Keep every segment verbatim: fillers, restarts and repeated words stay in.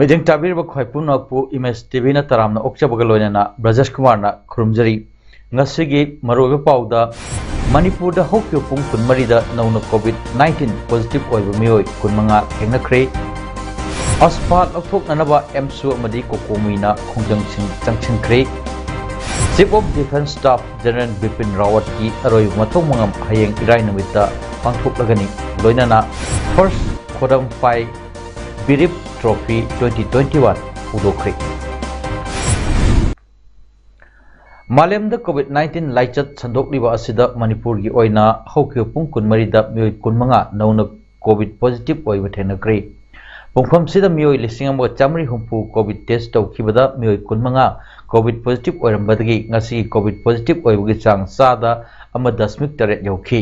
ꯃꯤꯠꯌꯦꯡ ꯇꯥꯕꯤꯔꯤꯕ ꯈ꯭ꯋꯥꯏ ꯄꯨꯝꯅꯃꯛꯄꯨ ꯏꯃꯦꯖ ꯇꯤ ꯚꯤꯅ ꯇꯔꯥꯝꯅ ꯑꯣꯛꯆꯕꯒ ꯂꯣꯏꯅꯅ ꯕ꯭ꯔꯖꯦꯁ ꯀꯨꯃꯥꯔꯅ ꯈꯨꯔꯨꯝꯖꯔꯤ꯫ ꯉꯁꯤꯒꯤ ꯃꯔꯨꯑꯣꯏꯕ ꯄꯥꯎꯗ, ꯃꯅꯤꯄꯨꯔꯗ ꯍꯧꯈꯤꯕ ꯄꯨꯡ ꯀꯨꯟꯃꯔꯤꯗ ꯅꯧꯅ ꯀꯣꯚꯤꯗ ꯅꯥꯏꯟꯇꯤꯟ ꯄꯣꯖꯤꯇꯤꯚ ꯑꯣꯏꯕ ꯃꯤꯑꯣꯏ ꯀꯨꯟꯃꯉꯥ ꯊꯦꯡꯅꯈ꯭ꯔꯦ꯫ ꯑꯁꯄꯥ ꯂꯧꯊꯣꯛꯅꯅꯕ ꯑꯦꯝꯁꯨ ꯑꯃꯗꯤ ꯀꯣꯀꯣꯃꯤꯅ ꯈꯣꯡꯖꯪꯁꯤꯡ ꯆꯪꯁꯤꯟꯈ꯭ꯔꯦ꯫ Chief of defence staff general Bipin ꯔꯥꯋꯠꯀꯤ ꯑꯔꯣꯏꯕ ꯃꯊꯧ ꯃꯉꯝ ꯍꯌꯦꯡ ꯏꯔꯥꯏ ꯅꯨꯃꯤꯠꯇ ꯄꯥꯡꯊꯣꯛꯂꯒꯅꯤ꯫ ꯂꯣꯏꯅꯅ ꯐꯥꯔꯁ ꯈꯣꯗꯝꯄꯥꯏ ꯕꯤꯔꯤꯞ ꯇ꯭ꯔꯣꯐꯤ ꯇ꯭ꯋꯦꯟꯇꯤ ꯇ꯭ꯋꯦꯟꯇꯤ ꯋꯥꯟ ꯍꯧꯗꯣꯛꯈ꯭ꯔꯦ꯫ ꯃꯥꯂꯦꯝꯗ ꯀꯣꯚꯤꯗ ꯅꯥꯏꯟꯇꯤꯟ ꯂꯥꯏꯆꯠ ꯁꯟꯗꯣꯛꯂꯤꯕ ꯑꯁꯤꯗ ꯃꯅꯤꯄꯨꯔꯒꯤ ꯑꯣꯏꯅ ꯍꯧꯈꯤꯕ ꯄꯨꯡ ꯀꯨꯟꯃꯔꯤꯗ ꯃꯤꯑꯣꯏ ꯀꯨꯟꯃꯉꯥ ꯅꯧꯅ ꯀꯣꯚꯤꯗ ꯄꯣꯖꯤꯇꯤꯚ ꯑꯣꯏꯕ ꯊꯦꯡꯅꯈ꯭ꯔꯦ꯫ ꯄꯨꯡꯐꯝꯁꯤꯗ ꯃꯤꯑꯣꯏ ꯂꯤꯁꯤꯡ ꯑꯃꯒ ꯆꯥꯃꯔꯤ ꯍꯨꯝꯐꯨ ꯀꯣꯚꯤꯗ ꯇꯦꯁ ꯇꯧꯈꯤꯕꯗ ꯃꯤꯑꯣꯏ ꯀꯨꯟꯃꯉꯥ ꯀꯣꯚꯤꯗ ꯄꯣꯖꯤꯇꯤꯚ ꯑꯣꯏꯔꯝꯕꯗꯒꯤ ꯉꯁꯤꯒꯤ ꯀꯣꯚꯤꯗ ꯄꯣꯖꯤꯇꯤꯚ ꯑꯣꯏꯕꯒꯤ ꯆꯥꯡ ꯆꯥꯗ ꯑꯃ ꯗꯁꯃꯤꯛ ꯇꯔꯦꯠ ꯌꯧꯈꯤ꯫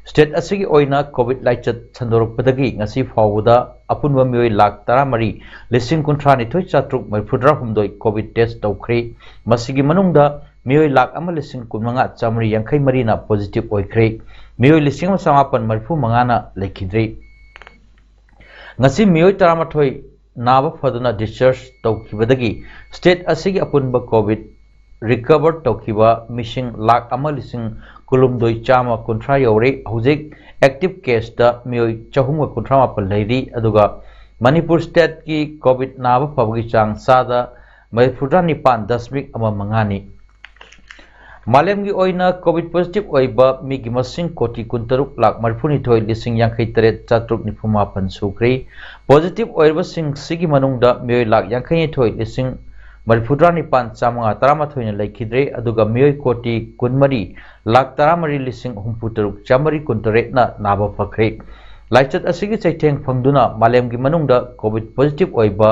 ꯁ꯭ꯇꯦꯠ ꯑꯁꯤꯒꯤ ꯑꯣꯏꯅ ꯀꯣꯚꯤꯗ ꯂꯥꯏꯆꯠ ꯁꯟꯗꯣꯔꯛꯄꯗꯒꯤ ꯉꯁꯤ ꯐꯥꯎꯕꯗ ꯑꯄꯨꯟꯕ ꯃꯤꯑꯣꯏ ꯂꯥꯈ ꯇꯔꯥꯃꯔꯤ ꯂꯤꯁꯤꯡ ꯀꯨꯟꯊ꯭ꯔꯥ ꯅꯤꯊꯣꯏ ꯆꯥꯇ꯭ꯔꯨꯛ ꯃꯔꯤꯐꯨꯇꯔꯥ ꯍꯨꯝꯗꯣꯏ ꯀꯣꯚꯤꯗ ꯇꯦꯁ ꯇꯧꯈ꯭ꯔꯦ꯫ ꯃꯁꯤꯒꯤ ꯃꯅꯨꯡꯗ ꯃꯤꯑꯣꯏ ꯂꯥꯈ ꯑꯃ ꯂꯤꯁꯤꯡ ꯀꯨꯟꯃꯉꯥ ꯆꯥꯃꯔꯤ ꯌꯥꯡꯈꯩ ꯃꯔꯤꯅ ꯄꯣꯖꯤꯇꯤꯚ ꯑꯣꯏꯈ꯭ꯔꯦ꯫ ꯃꯤꯑꯣꯏ ꯂꯤꯁꯤꯡ ꯑꯃ ꯆꯃꯥꯄꯟ ꯃꯔꯤꯐꯨ ꯃꯉꯥꯅ ꯂꯩꯈꯤꯗ꯭ꯔꯦ꯫ ꯉꯁꯤ ꯃꯤꯑꯣꯏ ꯇꯔꯥꯃꯥꯊꯣꯏ ꯅꯥꯕ ꯐꯗꯨꯅ ꯗꯤꯁꯆꯥꯔꯖ ꯇꯧꯈꯤꯕꯗꯒꯤ ꯁ꯭ꯇꯦꯠ ꯑꯁꯤꯒꯤ ꯑꯄꯨꯟꯕ ꯀꯣꯚꯤꯗ ꯔꯤꯀꯚꯔ ꯇꯧꯈꯤꯕ ꯃꯤꯁꯤꯡ ꯂꯥꯈ ꯑꯃ ꯂꯤꯁꯤꯡ ꯀꯨꯟꯍꯨꯝꯗꯣꯏ ꯆꯥꯝꯃ ꯀꯨꯟꯊ꯭ꯔꯥ ꯌꯧꯔꯦ꯫ ꯍꯧꯖꯤꯛ ꯑꯦꯛꯇꯤꯚ ꯀꯦꯁꯇ ꯃꯤꯑꯣꯏ ꯆꯍꯨꯝꯒ ꯀꯨꯟꯊ꯭ꯔꯥ ꯃꯥꯄꯟ ꯂꯩꯔꯤ꯫ ꯑꯗꯨꯒ ꯃꯅꯤꯄꯨꯔ ꯁ꯭ꯇꯦꯠꯀꯤ ꯀꯣꯚꯤꯗ ꯅꯥꯕ ꯐꯕꯒꯤ ꯆꯥꯡ ꯆꯥꯗ ꯃꯔꯤꯐꯨꯇꯔꯥ ꯅꯤꯄꯥꯟ ꯗꯁꯃꯤꯛ ꯑꯃ ꯃꯉꯥꯅꯤ꯫ ꯃꯥꯂꯦꯝꯒꯤ ꯑꯣꯏꯅ ꯀꯣꯚꯤꯗ ꯄꯣꯖꯤꯇꯤꯚ ꯑꯣꯏꯕ ꯃꯤꯒꯤ ꯃꯁꯤꯡ ꯀꯣꯇꯤ ꯀꯨꯟꯇꯔꯨꯛ ꯂꯥꯈ ꯃꯔꯤꯐꯨꯅꯤꯊꯣꯏ ꯂꯤꯁꯤꯡ ꯌꯥꯡꯈꯩ ꯇꯔꯦꯠ ꯆꯥꯇ꯭ꯔꯨꯛ ꯅꯤꯐꯨ ꯃꯥꯄꯟ ꯁꯨꯈ꯭ꯔꯦ꯫ ꯄꯣꯖꯤꯇꯤꯚ ꯑꯣꯏꯔꯕꯁꯤꯡꯁꯤꯒꯤ ꯃꯅꯨꯡꯗ ꯃꯤꯑꯣꯏ ꯂꯥꯈ ꯌꯥꯡꯈꯩꯅꯤꯊꯣꯏ ꯂꯤꯁꯤꯡ ꯃꯔꯤꯐꯨꯇꯔꯥ ꯅꯤꯄꯥꯟ ꯆꯥꯃꯉꯥ ꯇꯔꯥꯃꯥꯊꯣꯏꯅ ꯂꯩꯈꯤꯗ꯭ꯔꯦ, ꯑꯗꯨꯒ ꯃꯤꯑꯣꯏ ꯀꯣꯇꯤ ꯀꯨꯟꯃꯔꯤ ꯂꯥꯈ ꯇꯔꯥꯃꯔꯤ ꯂꯤꯁꯤꯡ ꯍꯨꯝꯐꯨꯇꯔꯨꯛ ꯆꯥꯃꯔꯤ ꯀꯨꯟꯇꯔꯦꯠꯅ ꯅꯥꯕ ꯐꯈ꯭ꯔꯦ꯫ ꯂꯥꯏꯆꯠ ꯑꯁꯤꯒꯤ ꯆꯩꯊꯦꯡ ꯐꯪꯗꯨꯅ ꯃꯥꯂꯦꯝꯒꯤ ꯃꯅꯨꯡꯗ COVID positive ꯑꯣꯏꯕ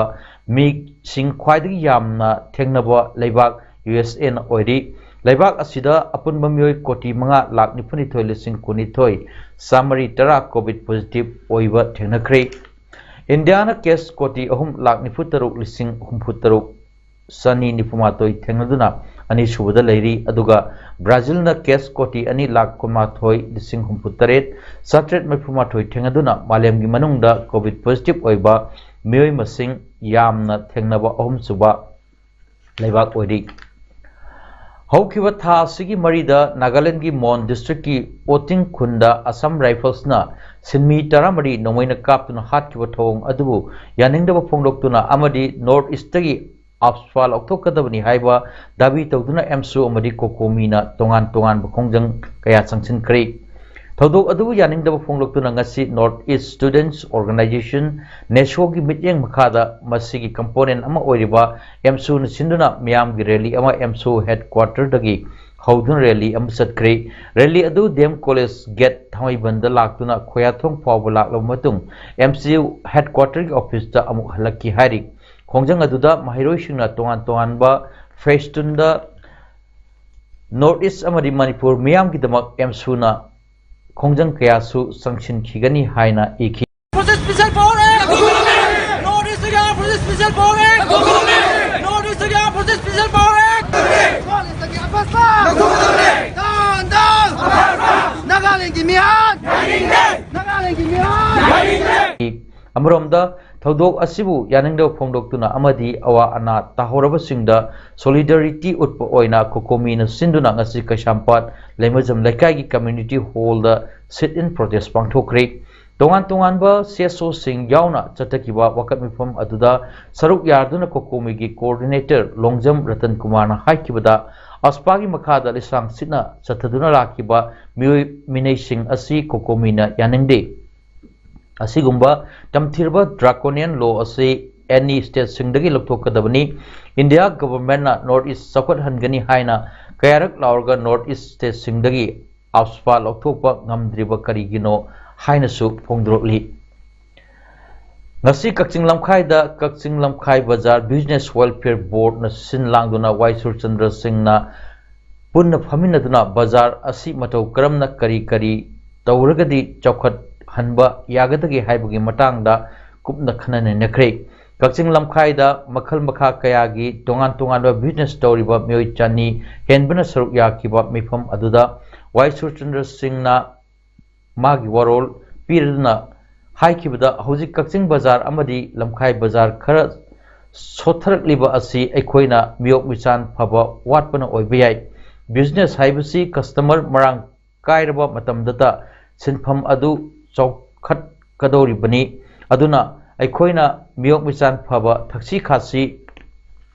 ꯃꯤꯁꯤꯡ ꯈ꯭ꯋꯥꯏꯗꯒꯤ ꯌꯥꯝꯅ ꯊꯦꯡꯅꯕ ꯂꯩꯕꯥꯛ ꯌꯨ ꯑꯦꯁ ꯑꯦꯅ ꯑꯣꯏꯔꯤ꯫ ꯂꯩꯕꯥꯛ ꯑꯁꯤꯗ ꯑꯄꯨꯟꯕ ꯃꯤꯑꯣꯏ ꯀꯣꯇꯤ ꯃꯉꯥ ꯂꯥꯈ ꯅꯤꯐꯨꯅꯤꯊꯣꯏ ꯂꯤꯁꯤꯡ ꯀꯨꯟꯅꯤꯊꯣꯏ ꯆꯥꯃꯔꯤ ꯇꯔꯥ COVID positive ꯑꯣꯏꯕ ꯊꯦꯡꯅꯈ꯭ꯔꯦ꯫ ꯏꯟꯗꯤꯌꯥꯅ ꯀꯦꯁ ꯀꯣꯇꯤ ꯑꯍꯨꯝ ꯂꯥꯈ ꯅꯤꯐꯨ ꯇꯔꯨꯛ ꯂꯤꯁꯤꯡ ꯍꯨꯝꯐꯨ ꯇꯔꯨꯛ ꯆꯅꯤ ꯅꯤꯐꯨ ꯃꯥꯊꯣꯏ ꯊꯦꯡꯅꯗꯨꯅ ꯑꯅꯤꯁꯨꯕꯗ ꯂꯩꯔꯤ꯫ ꯑꯗꯨꯒ ꯕ꯭ꯔꯥꯖꯤꯜꯅ ꯀꯦꯁ ꯀꯣꯇꯤ ꯑꯅꯤ ꯂꯥꯈ ꯀꯨꯟꯃꯥꯊꯣꯏ ꯂꯤꯁꯤꯡ ꯍꯨꯝꯐꯨ ꯇꯔꯦꯠ ꯆꯥꯇ꯭ꯔꯦꯠ ꯃꯔꯤꯐꯨ ꯃꯥꯊꯣꯏ ꯊꯦꯡꯅꯗꯨꯅ ꯃꯥꯂꯦꯝꯒꯤ ꯃꯅꯨꯡꯗ COVID positive ꯑꯣꯏꯕ ꯃꯤꯑꯣꯏ ꯃꯁꯤꯡ ꯌꯥꯝꯅ ꯊꯦꯡꯅꯕ ꯑꯍꯨꯝꯁꯨꯕ ꯂꯩꯕꯥꯛ ꯑꯣꯏꯔꯤ꯫ ꯍꯧꯈꯤꯕ ꯊꯥ ꯑꯁꯤꯒꯤ ꯃꯔꯤꯗ ꯅꯥꯒꯥꯂꯦꯟꯗꯒꯤ ꯃꯣꯟ ꯗꯤꯁꯇ꯭ꯔꯤꯛꯀꯤ ꯑꯣꯇꯤꯡ ꯈꯨꯟꯗ ꯑꯁꯥꯝ ꯔꯥꯏꯐꯜꯁꯅ ꯁꯤꯟꯃꯤ ꯇꯔꯥꯃꯔꯤ ꯅꯣꯡꯃꯩꯅ ꯀꯥꯞꯇꯨꯅ ꯍꯥꯠꯈꯤꯕ ꯊꯧꯑꯣꯡ ꯑꯗꯨꯕꯨ ꯌꯥꯅꯤꯡꯗꯕ ꯐꯣꯡꯗꯣꯛꯇꯨꯅ ꯑꯃꯗꯤ ꯅꯣꯔꯠ ꯏꯁꯇꯒꯤ ꯑꯞꯁ꯭ꯋꯥ ꯂꯧꯊꯣꯛꯀꯗꯕꯅꯤ ꯍꯥꯏꯕ ꯗꯥꯕꯤ ꯇꯧꯗꯨꯅ ꯑꯦꯝꯁꯨ ꯑꯃꯗꯤ ꯀꯣꯀꯣꯃꯤꯅ ꯇꯣꯉꯥꯟ ꯇꯣꯉꯥꯟꯕ ꯈꯣꯡꯖꯪ ꯀꯌꯥ ꯆꯪꯁꯤꯟꯈ꯭ꯔꯦ꯫ ꯊꯧꯗꯣꯛ ꯑꯗꯨꯕꯨ ꯌꯥꯅꯤꯡꯗꯕ ꯐꯣꯡꯗꯣꯛꯇꯨꯅ ꯉꯁꯤ ꯅꯣꯔꯠ ꯏꯁ ꯁ꯭ꯇꯨꯗꯦꯟꯠꯁ ꯑꯣꯔꯒꯅꯥꯏꯖꯦꯁꯟ, ꯅꯦꯁꯣꯒꯤ ꯃꯤꯠꯌꯦꯡ ꯃꯈꯥꯗ ꯃꯁꯤꯒꯤ ꯀꯝꯄꯣꯅꯦꯟ ꯑꯃ ꯑꯣꯏꯔꯤꯕ ꯑꯦꯝꯁꯨꯅ ꯁꯤꯟꯗꯨꯅ ꯃꯤꯌꯥꯝꯒꯤ ꯔꯦꯂꯤ ꯑꯃ ꯑꯦꯝꯁꯨ ꯍꯦꯗꯀ꯭ꯋꯥꯇꯔꯗꯒꯤ ꯍꯧꯗꯨꯅ ꯔꯦꯂꯤ ꯑꯃ ꯆꯠꯈ꯭ꯔꯦ꯫ ꯔꯦꯂꯤ ꯑꯗꯨ ꯗꯤ ꯑꯦꯝ ꯀꯣꯂꯦꯖ ꯒꯦꯠ ꯊꯥꯡꯃꯩꯕꯟꯗ ꯂꯥꯛꯇꯨꯅ ꯈꯣꯌꯥꯊꯣꯡ ꯐꯥꯎꯕ ꯂꯥꯛꯂꯕ ꯃꯇꯨꯡ ꯑꯦꯝꯁꯨ ꯍꯦꯗꯀ꯭ꯋꯥꯇꯔꯒꯤ ꯑꯣꯐꯤꯁꯇ ꯑꯃꯨꯛ ꯍꯜꯂꯛꯈꯤ ꯍꯥꯏꯔꯤ꯫ ꯈꯣꯡꯖꯪ ꯑꯗꯨꯗ ꯃꯍꯩꯔꯣꯏꯁꯤꯡꯅ ꯇꯣꯉꯥꯟ ꯇꯣꯉꯥꯟꯕ ꯐꯦꯁꯇꯨꯟꯗ ꯅꯣꯔꯠ ꯏꯁ ꯑꯃꯗꯤ ꯃꯅꯤꯄꯨꯔ ꯃꯤꯌꯥꯝꯒꯤꯗꯃꯛ ꯑꯦꯝꯁꯨꯅ ꯈꯣꯡꯖꯪ ꯀꯌꯥꯁꯨ ꯆꯪꯁꯤꯟꯈꯤꯒꯅꯤ ꯍꯥꯏꯅ ꯏꯈꯤ꯫ Protest Special Power Act! North East Area Protest Special Power Act! North East Area Protest Special Power Act! North East Area Protest Special Power Act! Down, down! ꯅꯥꯒꯥꯂꯦꯟꯒꯤ ꯃꯤꯍꯥꯠ! ꯅꯥꯒꯥꯂꯦꯟꯒꯤ ꯃꯤꯍꯥꯠ! ꯑꯃꯔꯣꯝꯗ ꯊꯧꯗꯣꯛ ꯑꯁꯤꯕꯨ ꯌꯥꯅꯤꯡꯗꯕ ꯐꯣꯡꯗꯣꯛꯇꯨꯅ ꯑꯃꯗꯤ ꯑꯋꯥ ꯑꯅꯥ ꯇꯥꯍꯧꯔꯕꯁꯤꯡꯗ ꯁꯣꯂꯤꯗꯥꯔꯤꯇꯤ ꯎꯠꯄ ꯑꯣꯏꯅ ꯀꯣꯀꯣꯃꯤꯅ ꯁꯤꯟꯗꯨꯅ ꯉꯁꯤ ꯀꯩꯁꯥꯝꯄꯥꯠ ꯂꯩꯃꯖꯝ ꯂꯩꯀꯥꯏꯒꯤ ꯀꯝꯃ꯭ꯌꯨꯅꯤꯇꯤ ꯍꯣꯜꯗ ꯁꯤꯠ ꯏꯟ ꯄ꯭ꯔꯣꯇꯦꯁ ꯄꯥꯡꯊꯣꯛꯈ꯭ꯔꯦ꯫ ꯇꯣꯉꯥꯟ ꯇꯣꯉꯥꯟꯕ ꯁꯤ ꯑꯦꯁ ꯑꯣꯁꯤꯡ ꯌꯥꯎꯅ ꯆꯠꯊꯈꯤꯕ ꯋꯥꯀꯠ ꯃꯤꯐꯝ ꯑꯗꯨꯗ ꯁꯔꯨꯛ ꯌꯥꯗꯨꯅ ꯀꯣꯀꯣꯃꯤꯒꯤ ꯀꯣꯑꯣꯔꯗꯤꯅꯦꯇꯔ ꯂꯣꯡꯖꯝ ꯔꯇꯟ ꯀꯨꯃꯥꯔꯅ ꯍꯥꯏꯈꯤꯕꯗ, ꯑꯞꯁ꯭ꯋꯥꯒꯤ ꯃꯈꯥꯗ ꯂꯤꯁꯥꯡ ꯁꯤꯠꯅ ꯆꯠꯊꯗꯨꯅ ꯂꯥꯛꯈꯤꯕ ꯃꯤꯑꯣꯏ ꯃꯤꯅꯩꯁꯤꯡ ꯑꯁꯤ ꯀꯣꯀꯣꯃꯤꯅ ꯌꯥꯅꯤꯡꯗꯦ꯫ ꯑꯁꯤꯒꯨꯝꯕ ꯇꯝꯊꯤꯔꯕ draconian law ꯑꯁꯤ ꯑꯦꯅꯤ ꯁ꯭ꯇꯦꯠꯁꯤꯡꯗꯒꯤ ꯂꯧꯊꯣꯛꯀꯗꯕꯅꯤ꯫ ꯏꯟꯗꯤꯌꯥ ꯒꯚꯔꯟꯃꯦꯟꯠꯅ ꯅꯣꯔꯠ ꯏꯁ ꯆꯥꯎꯈꯠꯍꯟꯒꯅꯤ ꯍꯥꯏꯅ ꯀꯌꯥꯔꯛ ꯂꯥꯎꯔꯒ ꯅꯣꯔꯠ ꯏꯁ ꯁ꯭ꯇꯦꯠꯁꯤꯡꯗꯒꯤ ꯑꯞꯁ꯭ꯋꯥ ꯂꯧꯊꯣꯛꯄ ꯉꯝꯗ꯭ꯔꯤꯕ ꯀꯔꯤꯒꯤꯅꯣ ꯍꯥꯏꯅꯁꯨ ꯐꯣꯡꯗꯣꯔꯛꯂꯤ꯫ ꯉꯁꯤ ꯀꯛꯆꯤꯡ ꯂꯝꯈꯥꯏꯗ ꯀꯛꯆꯤꯡ ꯂꯝꯈꯥꯏ ꯕꯖꯥꯔ ꯕꯤꯖꯤꯅꯦꯁ ꯋꯦꯜꯐꯤꯌꯔ ꯕꯣꯔꯗꯅ ꯁꯤꯟ ꯂꯥꯡꯗꯨꯅ ꯋꯥꯏ ꯁꯨꯔꯆꯟꯗ꯭ꯔ ꯁꯤꯡꯅ ꯄꯨꯟꯅ ꯐꯝꯃꯤꯟꯅꯗꯨꯅ ꯕꯖꯥꯔ ꯑꯁꯤ ꯃꯇꯧ ꯀꯔꯝꯅ ꯀꯔꯤ ꯀꯔꯤ ꯇꯧꯔꯒꯗꯤ ꯆꯥꯎꯈꯠꯍꯟꯕ ꯌꯥꯒꯗꯒꯦ ꯍꯥꯏꯕꯒꯤ ꯃꯇꯥꯡꯗ ꯀꯨꯞꯅ ꯈꯟꯅ ꯅꯩꯅꯈ꯭ꯔꯦ꯫ ꯀꯛꯆꯤꯡ ꯂꯝꯈꯥꯏꯗ ꯃꯈꯜ ꯃꯈꯥ ꯀꯌꯥꯒꯤ ꯇꯣꯉꯥꯟ ꯇꯣꯉꯥꯟꯕ ꯕꯤꯖꯤꯅꯦꯁ ꯇꯧꯔꯤꯕ ꯃꯤꯑꯣꯏ ꯆꯅꯤ ꯍꯦꯟꯕꯅ ꯁꯔꯨꯛ ꯌꯥꯈꯤꯕ ꯃꯤꯐꯝ ꯑꯗꯨꯗ ꯋꯥꯏ ꯁꯨꯔꯆꯟꯗ꯭ꯔ ꯁꯤꯡꯅ ꯃꯥꯒꯤ ꯋꯥꯔꯣꯜ ꯄꯤꯔꯗꯨꯅ ꯍꯥꯏꯈꯤꯕꯗ, ꯍꯧꯖꯤꯛ ꯀꯛꯆꯤꯡ ꯕꯖꯥꯔ ꯑꯃꯗꯤ ꯂꯝꯈꯥꯏ ꯕꯖꯥꯔ ꯈꯔ ꯁꯣꯠꯊꯔꯛꯂꯤꯕ ꯑꯁꯤ ꯑꯩꯈꯣꯏꯅ ꯃꯤꯑꯣꯛ ꯃꯤꯆꯥꯟ ꯐꯕ ꯋꯥꯠꯄꯅ ꯑꯣꯏꯕ ꯌꯥꯏ꯫ ꯕꯤꯖꯤꯅꯦꯁ ꯍꯥꯏꯕꯁꯤ ꯀꯁꯇꯃꯔ ꯃꯔꯥꯡ ꯀꯥꯏꯔꯕ ꯃꯇꯝꯗꯇ ꯁꯤꯟꯐꯝ ꯑꯗꯨ ꯆꯥꯎꯈꯠꯀꯗꯧꯔꯤꯕꯅꯤ꯫ ꯑꯗꯨꯅ ꯑꯩꯈꯣꯏꯅ ꯃꯤꯑꯣꯛ ꯃꯤꯆꯥꯟ ꯐꯕ, ꯊꯛꯁꯤ ꯈꯥꯁꯤ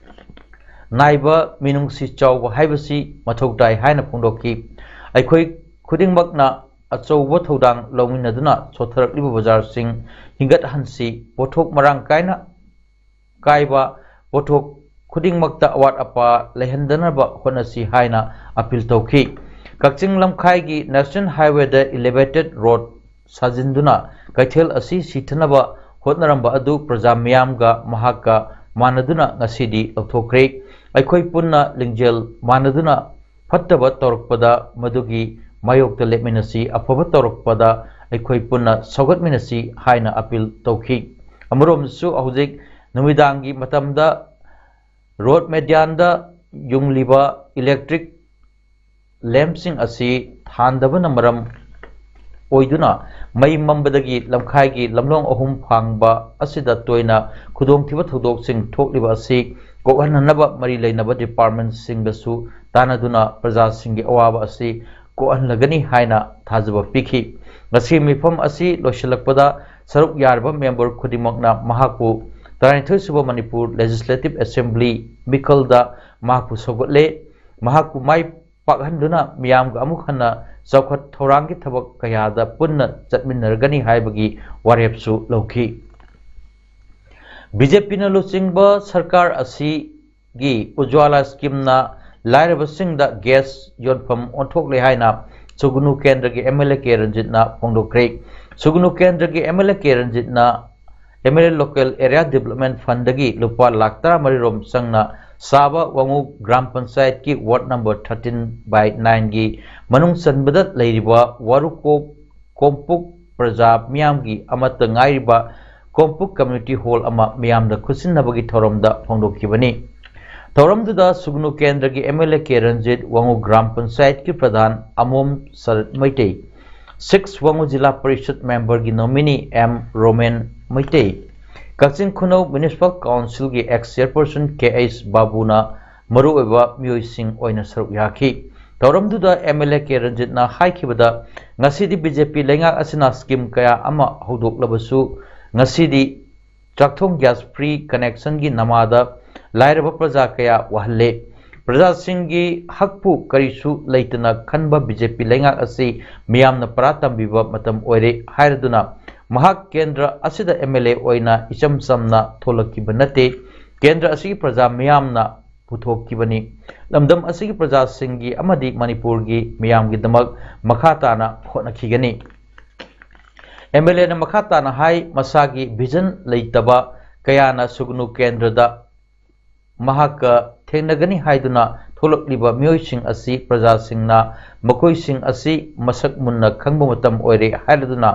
ꯅꯥꯏꯕ, ꯃꯤꯅꯨꯡꯁꯤ ꯆꯥꯎꯕ ꯍꯥꯏꯕꯁꯤ ꯃꯊꯧ ꯇꯥꯏ ꯍꯥꯏꯅ ꯐꯣꯡꯗꯣꯛꯈꯤ꯫ ꯑꯩꯈꯣꯏ ꯈꯨꯗꯤꯡꯃꯛꯅ ꯑꯆꯧꯕ ꯊꯧꯗꯥꯡ ꯂꯧꯃꯤꯟꯅꯗꯨꯅ ꯁꯣꯠꯊꯔꯛꯂꯤꯕ ꯕꯖꯥꯔꯁꯤꯡ ꯍꯤꯡꯒꯠꯍꯟꯁꯤ, ꯄꯣꯠꯊꯣꯛ ꯃꯔꯥꯡ ꯀꯥꯏꯅ ꯀꯥꯏꯕ ꯄꯣꯠꯊꯣꯛ ꯈꯨꯗꯤꯡꯃꯛꯇ ꯑꯋꯥꯠ ꯑꯄꯥ ꯂꯩꯍꯟꯗꯅꯕ ꯍꯣꯠꯅꯁꯤ ꯍꯥꯏꯅ ꯑꯄꯤꯜ ꯇꯧꯈꯤ꯫ ꯀꯛꯆꯤꯡ ꯂꯝꯈꯥꯏꯒꯤ ꯅꯦꯁꯅꯦꯜ ꯍꯥꯏꯋꯦꯗ ꯏꯂꯤꯚꯦꯇꯦꯗ ꯔꯣꯗ ꯁꯥꯖꯤꯟꯗꯨꯅ ꯀꯩꯊꯦꯜ ꯑꯁꯤ ꯁꯤꯊꯅꯕ ꯍꯣꯠꯅꯔꯝꯕ ꯑꯗꯨ ꯄ꯭ꯔꯖꯥ ꯃꯤꯌꯥꯝꯒ ꯃꯍꯥꯛꯀ ꯃꯥꯟꯅꯗꯨꯅ ꯉꯁꯤꯗꯤ ꯂꯧꯊꯣꯛꯈ꯭ꯔꯦ꯫ ꯑꯩꯈꯣꯏ ꯄꯨꯟꯅ ꯂꯤꯡꯖꯦꯜ ꯃꯥꯟꯅꯗꯨꯅ ꯐꯠꯇꯕ ꯇꯧꯔꯛꯄꯗ ꯃꯗꯨꯒꯤ ꯃꯥꯌꯣꯛꯇ ꯂꯦꯞꯃꯤꯟꯅꯁꯤ, ꯑꯐꯕ ꯇꯧꯔꯛꯄꯗ ꯑꯩꯈꯣꯏ ꯄꯨꯟꯅ ꯁꯧꯒꯠꯃꯤꯟꯅꯁꯤ ꯍꯥꯏꯅ ꯑꯄꯤꯜ ꯇꯧꯈꯤ꯫ ꯑꯃꯔꯣꯝꯗꯁꯨ ꯍꯧꯖꯤꯛ ꯅꯨꯃꯤꯗꯥꯡꯒꯤ ꯃꯇꯝꯗ ꯔꯣꯗ ꯃꯦꯗꯤꯌꯥꯟꯗ ꯌꯨꯡꯂꯤꯕ ꯏꯂꯦꯛꯇ꯭ꯔꯤꯛ ꯂꯦꯝꯞꯁꯤꯡ ꯑꯁꯤ ꯊꯥꯟꯗꯕꯅ ꯃꯔꯝ ꯑꯣꯏꯗꯨꯅ ꯃꯩ ꯃꯝꯕꯗꯒꯤ ꯂꯝꯈꯥꯏꯒꯤ ꯂꯝꯂꯣꯡ ꯑꯍꯨꯝ ꯐꯥꯡꯕ ꯑꯁꯤꯗ ꯇꯣꯏꯅ ꯈꯨꯗꯣꯡꯊꯤꯕ ꯊꯧꯗꯣꯛꯁꯤꯡ ꯊꯣꯛꯂꯤꯕ ꯑꯁꯤ ꯀꯣꯛꯍꯟꯅꯅꯕ ꯃꯔꯤ ꯂꯩꯅꯕ ꯗꯤꯄꯥꯔꯠꯃꯦꯟꯁꯤꯡꯒꯁꯨ ꯇꯥꯟꯅꯗꯨꯅ ꯄ꯭ꯔꯖꯥꯁꯤꯡꯒꯤ ꯑꯋꯥꯕ ꯑꯁꯤ ꯀꯣꯛꯍꯜꯂꯒꯅꯤ ꯍꯥꯏꯅ ꯊꯥꯖꯕ ꯄꯤꯈꯤ꯫ ꯉꯁꯤ ꯃꯤꯐꯝ ꯑꯁꯤ ꯂꯣꯏꯁꯤꯜꯂꯛꯄꯗ ꯁꯔꯨꯛ ꯌꯥꯔꯤꯕ ꯃꯦꯝꯕꯔ ꯈꯨꯗꯤꯡꯃꯛꯅ ꯃꯍꯥꯛꯄꯨ ꯇꯔꯥꯅꯤꯊꯣꯏ ꯁꯨꯕ ꯃꯅꯤꯄꯨꯔ ꯂꯦꯖꯤꯁꯂꯦꯇꯤꯚ ꯑꯦꯁꯦꯝꯕ꯭ꯂꯤ ꯃꯤꯀꯜꯗ ꯃꯍꯥꯛꯄꯨ ꯁꯧꯒꯠꯂꯦ꯫ ꯃꯍꯥꯛꯄꯨ ꯃꯥꯏ ꯄꯥꯛꯍꯟꯗꯨꯅ ꯃꯤꯌꯥꯝꯒ ꯑꯃꯨꯛ ꯍꯟꯅ ꯆꯥꯎꯈꯠ ꯊꯧꯔꯥꯡꯒꯤ ꯊꯕꯛ ꯀꯌꯥꯗ ꯄꯨꯟꯅ ꯆꯠꯃꯤꯟꯅꯔꯒꯅꯤ ꯍꯥꯏꯕꯒꯤ ꯋꯥꯔꯦꯞꯁꯨ ꯂꯧꯈꯤ꯫ ꯕꯤ ꯖꯦ ꯄꯤꯅ ꯂꯨꯆꯤꯡꯕ ꯁꯔꯀꯥꯔ ꯑꯁꯤꯒꯤ ꯎꯖ꯭ꯋꯥꯂꯥ ꯁ꯭ꯀꯤꯝꯅ ꯂꯥꯏꯔꯕꯁꯤꯡꯗ ꯒ꯭ꯌꯥꯁ ꯌꯣꯟꯐꯝ ꯑꯣꯟꯊꯣꯛꯂꯦ ꯍꯥꯏꯅ ꯁꯨꯒꯅꯨ ꯀꯦꯟꯗ꯭ꯔꯒꯤ ꯑꯦꯝ ꯑꯦꯜ ꯑꯦ ꯀꯦ ꯔꯟꯖꯤꯠꯅ ꯐꯣꯡꯗꯣꯛꯈ꯭ꯔꯦ꯫ ꯁꯨꯒꯅꯨ ꯀꯦꯟꯗ꯭ꯔꯒꯤ ꯑꯦꯝ ꯑꯦꯜ ꯑꯦ ꯀꯦ ꯔꯟꯖꯤꯠꯅ M L A local area development ꯐꯟꯗꯒꯤ ꯂꯨꯄꯥ ꯂꯥꯈ ꯇꯔꯥꯃꯔꯤ ꯔꯣꯝ ꯆꯪꯅ ꯁꯥꯕ ꯋꯥꯉꯨ ꯒ꯭ꯔꯥꯝ ꯄꯟꯆꯥꯌꯠꯀꯤ ward number thirteen by nine ꯒꯤ ꯃꯅꯨꯡ ꯆꯟꯕꯗ ꯂꯩꯔꯤꯕ ꯋꯥꯔꯨꯀꯣꯛ ꯀꯣꯝꯄꯨꯛ ꯄ꯭ꯔꯖꯥ ꯃꯤꯌꯥꯝꯒꯤ ꯑꯃꯠꯇ ꯉꯥꯏꯔꯤꯕ ꯀꯣꯝꯄꯨꯛ ꯀꯝꯃ꯭ꯌꯨꯅꯤꯇꯤ ꯍꯣꯜ ꯑꯃ ꯃꯤꯌꯥꯝꯗ ꯈꯨꯠꯁꯤꯟꯅꯕꯒꯤ ꯊꯧꯔꯝꯗ ꯐꯣꯡꯗꯣꯛꯈꯤꯕꯅꯤ꯫ ꯊꯧꯔꯝꯗꯨꯗ ꯁꯨꯒꯅꯨ ꯀꯦꯟꯗ꯭ꯔꯒꯤ M L A K Ranjit, Wangoo Gram ꯄꯟꯆꯥꯌꯠꯀꯤ ꯄ꯭ꯔꯙꯥꯟ ꯑꯃꯣꯝ ꯁꯔꯠ ꯃꯩꯇꯩ, ꯁꯤꯛꯁ ꯋꯥꯉꯨ ꯖꯤꯂꯥ ꯄꯔꯤꯁꯠ ꯃꯦꯝꯕꯔꯒꯤ nominee M Romen Meitei, Kakching Khunou municipal ꯀꯥꯎꯟꯁꯤꯜꯒꯤ ꯑꯦꯛꯁ ꯆꯦꯌꯔꯄꯔꯁꯟ ꯀꯦ ꯑꯩꯆ ꯕꯥꯕꯨꯅ ꯃꯔꯨꯑꯣꯏꯕ ꯃꯤꯑꯣꯏꯁꯤꯡ ꯑꯣꯏꯅ ꯁꯔꯨꯛ ꯌꯥꯈꯤ꯫ ꯊꯧꯔꯝꯗꯨꯗ ꯑꯦꯝ ꯑꯦꯜ ꯑꯦ ꯀꯦ ꯔꯟꯖꯤꯠꯅ ꯍꯥꯏꯈꯤꯕꯗ, ꯉꯁꯤꯗꯤ ꯕꯤ ꯖꯦ ꯄꯤ ꯂꯩꯉꯥꯛ ꯑꯁꯤꯅ ꯁ꯭ꯀꯤꯝ ꯀꯌꯥ ꯑꯃ ꯍꯧꯗꯣꯛꯂꯕꯁꯨ, ꯉꯁꯤꯗꯤ ꯆꯥꯛꯊꯣꯡ ꯒ꯭ꯌꯥꯁ ꯐ꯭ꯔꯤ ꯀꯅꯦꯛꯁꯟꯒꯤ ꯅꯃꯥꯗ ꯂꯥꯏꯔꯕ ꯄ꯭ꯔꯖꯥ ꯀꯌꯥ ꯋꯥꯍꯜꯂꯦ꯫ ꯄ꯭ꯔꯖꯥꯁꯤꯡꯒꯤ ꯍꯛꯄꯨ ꯀꯔꯤꯁꯨ ꯂꯩꯇꯅ ꯈꯟꯕ ꯕꯤ ꯖꯦ ꯄꯤ ꯂꯩꯉꯥꯛ ꯑꯁꯤ ꯃꯤꯌꯥꯝꯅ ꯄꯔꯥ ꯇꯝꯕꯤꯕ ꯃꯇꯝ ꯑꯣꯏꯔꯦ ꯍꯥꯏꯔꯗꯨꯅ, ꯃꯍꯥꯛ ꯀꯦꯟꯗ꯭ꯔ ꯑꯁꯤꯗ ꯑꯦꯝ ꯑꯦꯜ ꯑꯦ ꯑꯣꯏꯅ ꯏꯆꯝ ꯆꯝꯅ ꯊꯣꯛꯂꯛꯈꯤꯕ ꯅꯠꯇꯦ꯫ ꯀꯦꯟꯗ꯭ꯔ ꯑꯁꯤꯒꯤ ꯄ꯭ꯔꯖꯥ ꯃꯤꯌꯥꯝꯅ ꯄꯨꯊꯣꯛꯈꯤꯕꯅꯤ꯫ ꯂꯝꯗꯝ ꯑꯁꯤꯒꯤ ꯄ꯭ꯔꯖꯥꯁꯤꯡꯒꯤ ꯑꯃꯗꯤ ꯃꯅꯤꯄꯨꯔꯒꯤ ꯃꯤꯌꯥꯝꯒꯤꯗꯃꯛ ꯃꯈꯥ ꯇꯥꯅ ꯍꯣꯠꯅꯈꯤꯒꯅꯤ꯫ ꯑꯦꯝ ꯑꯦꯜ ꯑꯦꯅ ꯃꯈꯥ ꯇꯥꯅ ꯍꯥꯏ, ꯃꯁꯥꯒꯤ ꯚꯤꯖꯟ ꯂꯩꯇꯕ ꯀꯌꯥꯅ ꯁꯨꯒꯅꯨ ꯀꯦꯟꯗ꯭ꯔꯗ ꯃꯍꯥꯛꯀ ꯊꯦꯡꯅꯒꯅꯤ ꯍꯥꯏꯗꯨꯅ ꯊꯣꯛꯂꯛꯂꯤꯕ ꯃꯤꯑꯣꯏꯁꯤꯡ ꯑꯁꯤ ꯄ꯭ꯔꯖꯥꯁꯤꯡꯅ ꯃꯈꯣꯏꯁꯤꯡ ꯑꯁꯤ ꯃꯁꯛ ꯃꯨꯟꯅ ꯈꯪꯕ ꯃꯇꯝ ꯑꯣꯏꯔꯦ ꯍꯥꯏꯔꯗꯨꯅ,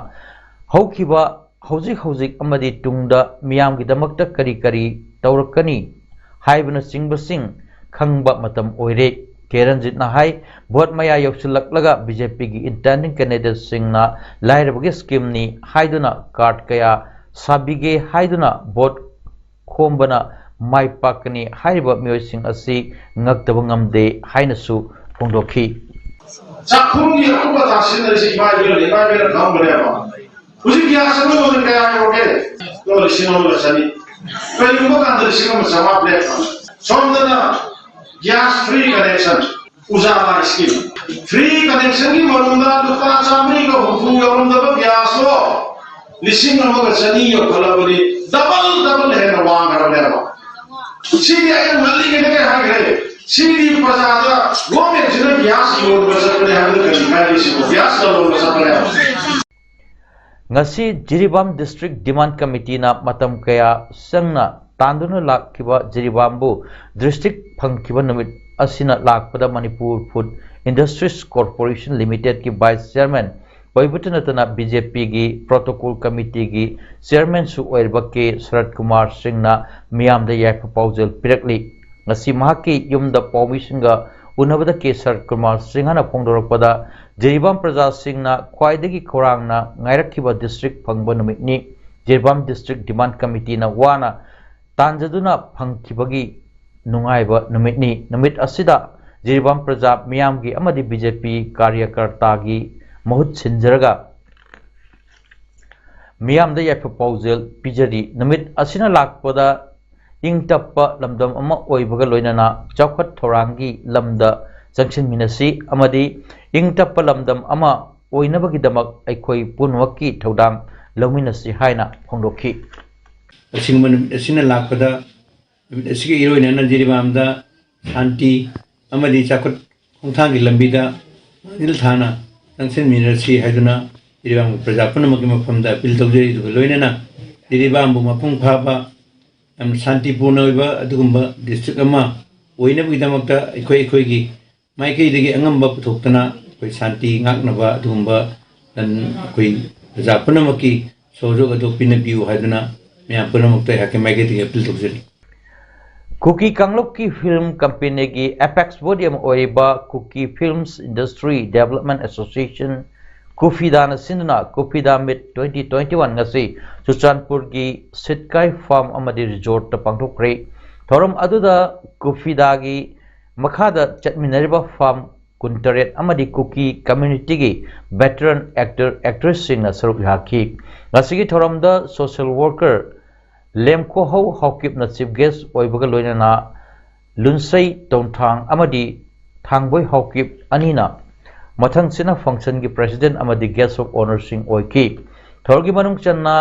ꯍꯧꯈꯤꯕ, ꯍꯧꯖꯤꯛ ꯍꯧꯖꯤꯛ ꯑꯃꯗꯤ ꯇꯨꯡꯗ ꯃꯤꯌꯥꯝꯒꯤꯗꯃꯛꯇ ꯀꯔꯤ ꯀꯔꯤ ꯇꯧꯔꯛꯀꯅꯤ ꯍꯥꯏꯕꯅꯆꯤꯡꯕꯁꯤꯡ ꯈꯪꯕ ꯃꯇꯝ ꯑꯣꯏꯔꯦ꯫ ꯀꯦ ꯔꯟꯖꯤꯠꯅ ꯍꯥꯏ, ꯚꯣꯠ ꯃꯌꯥ ꯌꯧꯁꯤꯜꯂꯛꯂꯒ ꯕꯤ ꯖꯦ ꯄꯤꯒꯤ ꯏꯟꯇꯦꯟꯗꯤꯡ ꯀꯦꯟꯗꯤꯗꯦꯠꯁꯤꯡꯅ ꯂꯥꯏꯔꯕꯒꯤ ꯁ꯭ꯀꯤꯝꯅꯤ ꯍꯥꯏꯗꯨꯅ ꯀꯥꯔꯗ ꯀꯌꯥ ꯁꯥꯕꯤꯒꯦ ꯍꯥꯏꯗꯨꯅ ꯚꯣꯠ ꯈꯣꯝꯕꯅ ꯃꯥꯏ ꯄꯥꯛꯀꯅꯤ ꯍꯥꯏꯔꯤꯕ ꯃꯤꯑꯣꯏꯁꯤꯡ ꯑꯁꯤ ꯉꯛꯇꯕ ꯉꯝꯗꯦ ꯍꯥꯏꯅꯁꯨ ꯐꯣꯡꯗꯣꯛꯈꯤ꯫ ꯆꯥꯛꯈꯨꯝꯒꯤ ꯑꯀꯨꯞꯄ ꯑꯇꯥ ꯁꯤꯖꯤꯟꯅꯔꯤꯁꯦ ꯏꯃꯥ ꯏꯕꯦꯟꯅ, ꯏꯃꯥ ꯏꯕꯦꯟꯅ ꯈꯪꯉꯝꯒꯅꯦꯕ꯫ ꯍꯧꯖꯤꯛ ꯒ꯭ꯌꯥꯁ ꯑꯃꯒꯤ ꯃꯃꯜ ꯀꯌꯥ ꯌꯧꯔꯒꯦ? ꯂꯨꯄꯥ ꯂꯤꯁꯤꯡ ꯑꯃꯒ ꯆꯅꯤ꯫ ꯀꯔꯤꯒꯨꯝꯕ ꯀꯥꯟꯗ ꯂꯤꯁꯤꯡ ꯑꯃ ꯆꯥꯝꯃꯉꯥ ꯄꯤꯔꯛꯄ? ꯁꯣꯝꯗꯅ gas free connection, Ujjwala scheme. Free ꯀꯅꯦꯛꯁꯟꯒꯤ ꯃꯔꯨꯝꯗ ꯂꯨꯄꯥ ꯆꯥꯃꯔꯤꯒ ꯍꯨꯝꯐꯨ ꯌꯧꯔꯝꯗꯕ ꯒ꯭ꯌꯥꯁꯇꯣ ꯂꯤꯁꯤꯡ ꯑꯃꯒ ꯆꯅꯤ ꯌꯧꯈꯠꯂꯕꯗꯤ ꯗꯕꯜ ꯗꯕꯜ ꯍꯦꯟꯅ ꯋꯥꯡꯈ꯭ꯔꯕꯅꯦꯕ꯫ ꯁꯤꯗꯤ ꯑꯩꯅ ꯉꯜꯂꯤꯉꯩꯗ ꯀꯩ ꯍꯥꯏꯈ꯭ꯔꯦ? ꯁꯤꯗꯤ ꯄ꯭ꯔꯖꯥꯗ ꯒꯣꯔꯃꯦꯟꯁꯤꯅ ꯒ꯭ꯌꯥꯁ ꯌꯣꯟꯕ ꯆꯠꯄꯅꯦ ꯍꯥꯏꯕꯗ ꯀꯔꯤ ꯀꯥꯏꯔꯤ? ꯁꯤꯕꯨ ꯒ꯭ꯌꯥꯁ ꯂꯂꯣꯟꯕ ꯆꯠꯄꯅꯦ ꯍꯥꯏꯕ꯫ ꯉꯁꯤ ꯖꯤꯔꯤꯕꯥꯝ ꯗꯤꯁꯇ꯭ꯔꯤꯛ ꯗꯤꯃꯥꯟ ꯀꯃꯤꯇꯤꯅ ꯃꯇꯝ ꯀꯌꯥ ꯆꯪꯅ ꯇꯥꯟꯗꯨꯅ ꯂꯥꯛꯈꯤꯕ ꯖꯤꯔꯤꯕꯥꯝꯕꯨ ꯗꯤꯁꯇ꯭ꯔꯤꯛ ꯐꯪꯈꯤꯕ ꯅꯨꯃꯤꯠ ꯑꯁꯤꯅ ꯂꯥꯛꯄꯗ ꯃꯅꯤꯄꯨꯔ ꯐꯨꯗ ꯏꯟꯗꯁꯇ꯭ꯔꯤꯁ ꯀꯣꯔꯄꯣꯔꯦꯁꯟ ꯂꯤꯃꯤꯇꯦꯗꯀꯤ ꯚꯥꯏꯁ ꯆꯤꯌꯥꯔꯃꯦꯟ ꯑꯣꯏꯕꯇ ꯅꯠꯇꯅ ꯕꯤ ꯖꯦ ꯄꯤꯒꯤ ꯄ꯭ꯔꯣꯇꯣꯀꯣꯜ ꯀꯃꯤꯇꯤꯒꯤ ꯆꯤꯌꯥꯔꯃꯦꯟꯁꯨ ꯑꯣꯏꯔꯤꯕ ꯀꯦ ꯁꯔꯠ ꯀꯨꯃꯥꯔ ꯁꯤꯡꯅ ꯃꯤꯌꯥꯝꯗ ꯌꯥꯏꯐ ꯄꯥꯎꯖꯦꯜ ꯄꯤꯔꯛꯂꯤ꯫ ꯉꯁꯤ ꯃꯍꯥꯛꯀꯤ ꯌꯨꯝꯗ ꯄꯥꯎꯃꯤꯁꯤꯡꯒ ꯎꯅꯕꯗ ꯀꯦ ꯁꯔꯠ ꯀꯨꯃꯥꯔ ꯁꯤꯡꯍꯅ ꯐꯣꯡꯗꯣꯔꯛꯄꯗ, ꯖꯤꯔꯤꯕꯥꯝ ꯄ꯭ꯔꯖꯥꯁꯤꯡꯅ ꯈ꯭ꯋꯥꯏꯗꯒꯤ ꯈꯧꯔꯥꯡꯅ ꯉꯥꯏꯔꯛꯈꯤꯕ ꯗꯤꯁꯇ꯭ꯔꯤꯛ ꯐꯪꯕ ꯅꯨꯃꯤꯠꯅꯤ꯫ ꯖꯤꯔꯤꯕꯥꯝ ꯗꯤꯁꯇ꯭ꯔꯤꯛ ꯗꯤꯃꯥꯟ ꯀꯃꯤꯇꯤꯅ ꯋꯥꯅ ꯇꯥꯟꯖꯗꯨꯅ ꯐꯪꯈꯤꯕꯒꯤ ꯅꯨꯡꯉꯥꯏꯕ ꯅꯨꯃꯤꯠꯅꯤ꯫ ꯅꯨꯃꯤꯠ ꯑꯁꯤꯗ ꯖꯤꯔꯤꯕꯥꯝ ꯄ꯭ꯔꯖꯥ ꯃꯤꯌꯥꯝꯒꯤ ꯑꯃꯗꯤ ꯕꯤ ꯖꯦ ꯄꯤ ꯀꯥꯔꯌꯀꯔꯇꯥꯒꯤ ꯃꯍꯨꯠ ꯁꯤꯟꯖꯔꯒ ꯃꯤꯌꯥꯝꯗ ꯌꯥꯏꯐ ꯄꯥꯎꯖꯦꯜ ꯄꯤꯖꯔꯤ꯫ ꯅꯨꯃꯤꯠ ꯑꯁꯤꯅ ꯂꯥꯛꯄꯗ ꯏꯪ ꯇꯞꯄ ꯂꯝꯗꯝ ꯑꯃ ꯑꯣꯏꯕꯒ ꯂꯣꯏꯅꯅ ꯆꯥꯎꯈꯠ ꯊꯧꯔꯥꯡꯒꯤ ꯂꯝꯗ ꯆꯪꯁꯤꯟꯃꯤꯟꯅꯁꯤ ꯑꯃꯗꯤ ꯏꯪ ꯇꯞꯄ ꯂꯝꯗꯝ ꯑꯃ ꯑꯣꯏꯅꯕꯒꯤꯗꯃꯛ ꯑꯩꯈꯣꯏ ꯄꯨꯝꯅꯃꯛꯀꯤ ꯊꯧꯗꯥꯡ ꯂꯧꯃꯤꯟꯅꯁꯤ ꯍꯥꯏꯅ ꯐꯣꯡꯗꯣꯛꯈꯤ꯫ ꯑꯁꯤꯒꯨꯝꯕ ꯅꯨꯃꯤꯠ ꯑꯁꯤꯅ ꯂꯥꯛꯄꯗ ꯅꯨꯃꯤꯠ ꯑꯁꯤꯒ ꯏꯔꯣꯏꯅꯅ ꯖꯤꯔꯤꯕꯥꯝꯗ ꯁꯥꯟꯇꯤ ꯑꯃꯗꯤ ꯆꯥꯎꯈꯠ ꯈꯣꯡꯊꯥꯡꯒꯤ ꯂꯝꯕꯤꯗ ꯃꯥꯡꯖꯤꯜ ꯊꯥꯅ ꯆꯪꯁꯤꯟꯃꯤꯟꯅꯔꯁꯤ ꯍꯥꯏꯗꯨꯅ ꯖꯤꯔꯤꯕꯥꯝꯒꯤ ꯄ꯭ꯔꯖꯥ ꯄꯨꯝꯅꯃꯛꯀꯤ ꯃꯐꯝꯗ ꯑꯄꯤꯜ ꯇꯧꯖꯔꯤ꯫ ꯑꯗꯨꯒ ꯂꯣꯏꯅꯅ ꯖꯤꯔꯤꯕꯥꯝꯕꯨ ꯃꯄꯨꯡ ꯐꯥꯕ ꯌꯥꯝ ꯁꯥꯟꯇꯤꯄꯨꯔꯅ ꯑꯣꯏꯕ ꯑꯗꯨꯒꯨꯝꯕ ꯗꯤꯁꯇ꯭ꯔꯤꯛ ꯑꯃ ꯑꯣꯏꯅꯕꯒꯤꯗꯃꯛꯇ ꯑꯩꯈꯣꯏ ꯑꯩꯈꯣꯏꯒꯤ ꯃꯥꯏꯀꯩꯗꯒꯤ ꯑꯉꯝꯕ ꯄꯨꯊꯣꯛꯇꯅ ꯑꯩꯈꯣꯏ ꯁꯥꯟꯇꯤ ꯉꯥꯛꯅꯕ ꯑꯗꯨꯒꯨꯝꯕ ꯑꯩꯈꯣꯏ ꯄ꯭ꯔꯖꯥ ꯄꯨꯝꯅꯃꯛꯀꯤ ꯁꯍꯌꯣꯒ ꯑꯗꯨ ꯄꯤꯅꯕꯤꯌꯨ ꯍꯥꯏꯗꯨꯅ ꯃꯌꯥꯝ ꯄꯨꯝꯅꯃꯛꯇ ꯑꯩꯍꯥꯛꯀꯤ ꯃꯥꯏꯀꯩꯗꯒꯤ ꯑꯄꯤꯜ ꯇꯧꯖꯔꯤ꯫ ꯀꯨꯀꯤ ꯀꯥꯡꯂꯨꯞꯀꯤ ꯐꯤꯜꯝ ꯀꯝꯄꯦꯅꯤꯒꯤ ꯑꯦꯄꯦꯛꯁ ꯕꯣꯗꯤ ꯑꯃ ꯑꯣꯏꯔꯤꯕ ꯀꯨꯀꯤ ꯐꯤꯜꯝꯁ ꯏꯟꯗꯁꯇ꯭ꯔꯤ ꯗꯦꯕꯂꯞꯃꯦꯟ ꯑꯦꯁꯣꯁꯤꯌꯦꯁꯟ, ꯀꯨꯐꯤꯗꯥꯅ ꯁꯤꯟꯗꯨꯅ ꯀꯨꯐꯤꯗꯥ ꯃꯤꯠ ꯇ꯭ꯋꯦꯟꯇꯤ ꯇ꯭ꯋꯦꯟꯇꯤ ꯋꯥꯟ ꯉꯁꯤ ꯆꯨꯔꯆꯥꯟꯄꯨꯔꯒꯤ ꯁꯤꯠꯀꯥꯏ ꯐꯥꯔꯝ ꯑꯃꯗꯤ ꯔꯤꯖꯣꯔꯠꯇ ꯄꯥꯡꯊꯣꯛꯈ꯭ꯔꯦ꯫ ꯊꯧꯔꯝ ꯑꯗꯨꯗ ꯀꯨꯐꯤꯗꯥꯒꯤ ꯃꯈꯥꯗ ꯆꯠꯃꯤꯟꯅꯔꯤꯕ ꯐꯥꯔꯝ ꯀꯨꯟꯇꯔꯦꯠ ꯑꯃꯗꯤ ꯀꯨꯀꯤ ꯀꯝꯃ꯭ꯌꯨꯅꯤꯇꯤꯒꯤ ꯚꯦꯇꯔꯟ ꯑꯦꯛꯇꯔ ꯑꯦꯛꯇ꯭ꯔꯦꯁꯁꯤꯡꯅ ꯁꯔꯨꯛ ꯌꯥꯈꯤ꯫ ꯉꯁꯤꯒꯤ ꯊꯧꯔꯝꯗ ꯁꯣꯁꯤꯌꯦꯜ ꯋꯥꯔꯀꯔ ꯂꯦꯝꯀꯣꯍꯧ ꯍꯥꯎꯀꯤꯞꯅ ꯆꯤꯐ ꯒꯦꯁ ꯑꯣꯏꯕꯒ ꯂꯣꯏꯅꯅ ꯂꯨꯟꯁꯩ ꯇꯣꯡꯊꯥꯡ ꯑꯃꯗꯤ ꯊꯥꯡꯕꯣꯏ ꯍꯥꯎꯀꯤꯞ ꯑꯅꯤꯅ ꯃꯊꯪꯁꯤꯠꯅ ꯐꯪꯁꯟꯒꯤ ꯄ꯭ꯔꯦꯁꯤꯗꯦꯟ ꯑꯃꯗꯤ ꯒꯦꯁ ꯑꯣꯐ ꯑꯣꯅꯔꯁꯤꯡ ꯑꯣꯏꯈꯤ꯫ ꯊꯧꯔꯝꯒꯤ ꯃꯅꯨꯡ ꯆꯟꯅ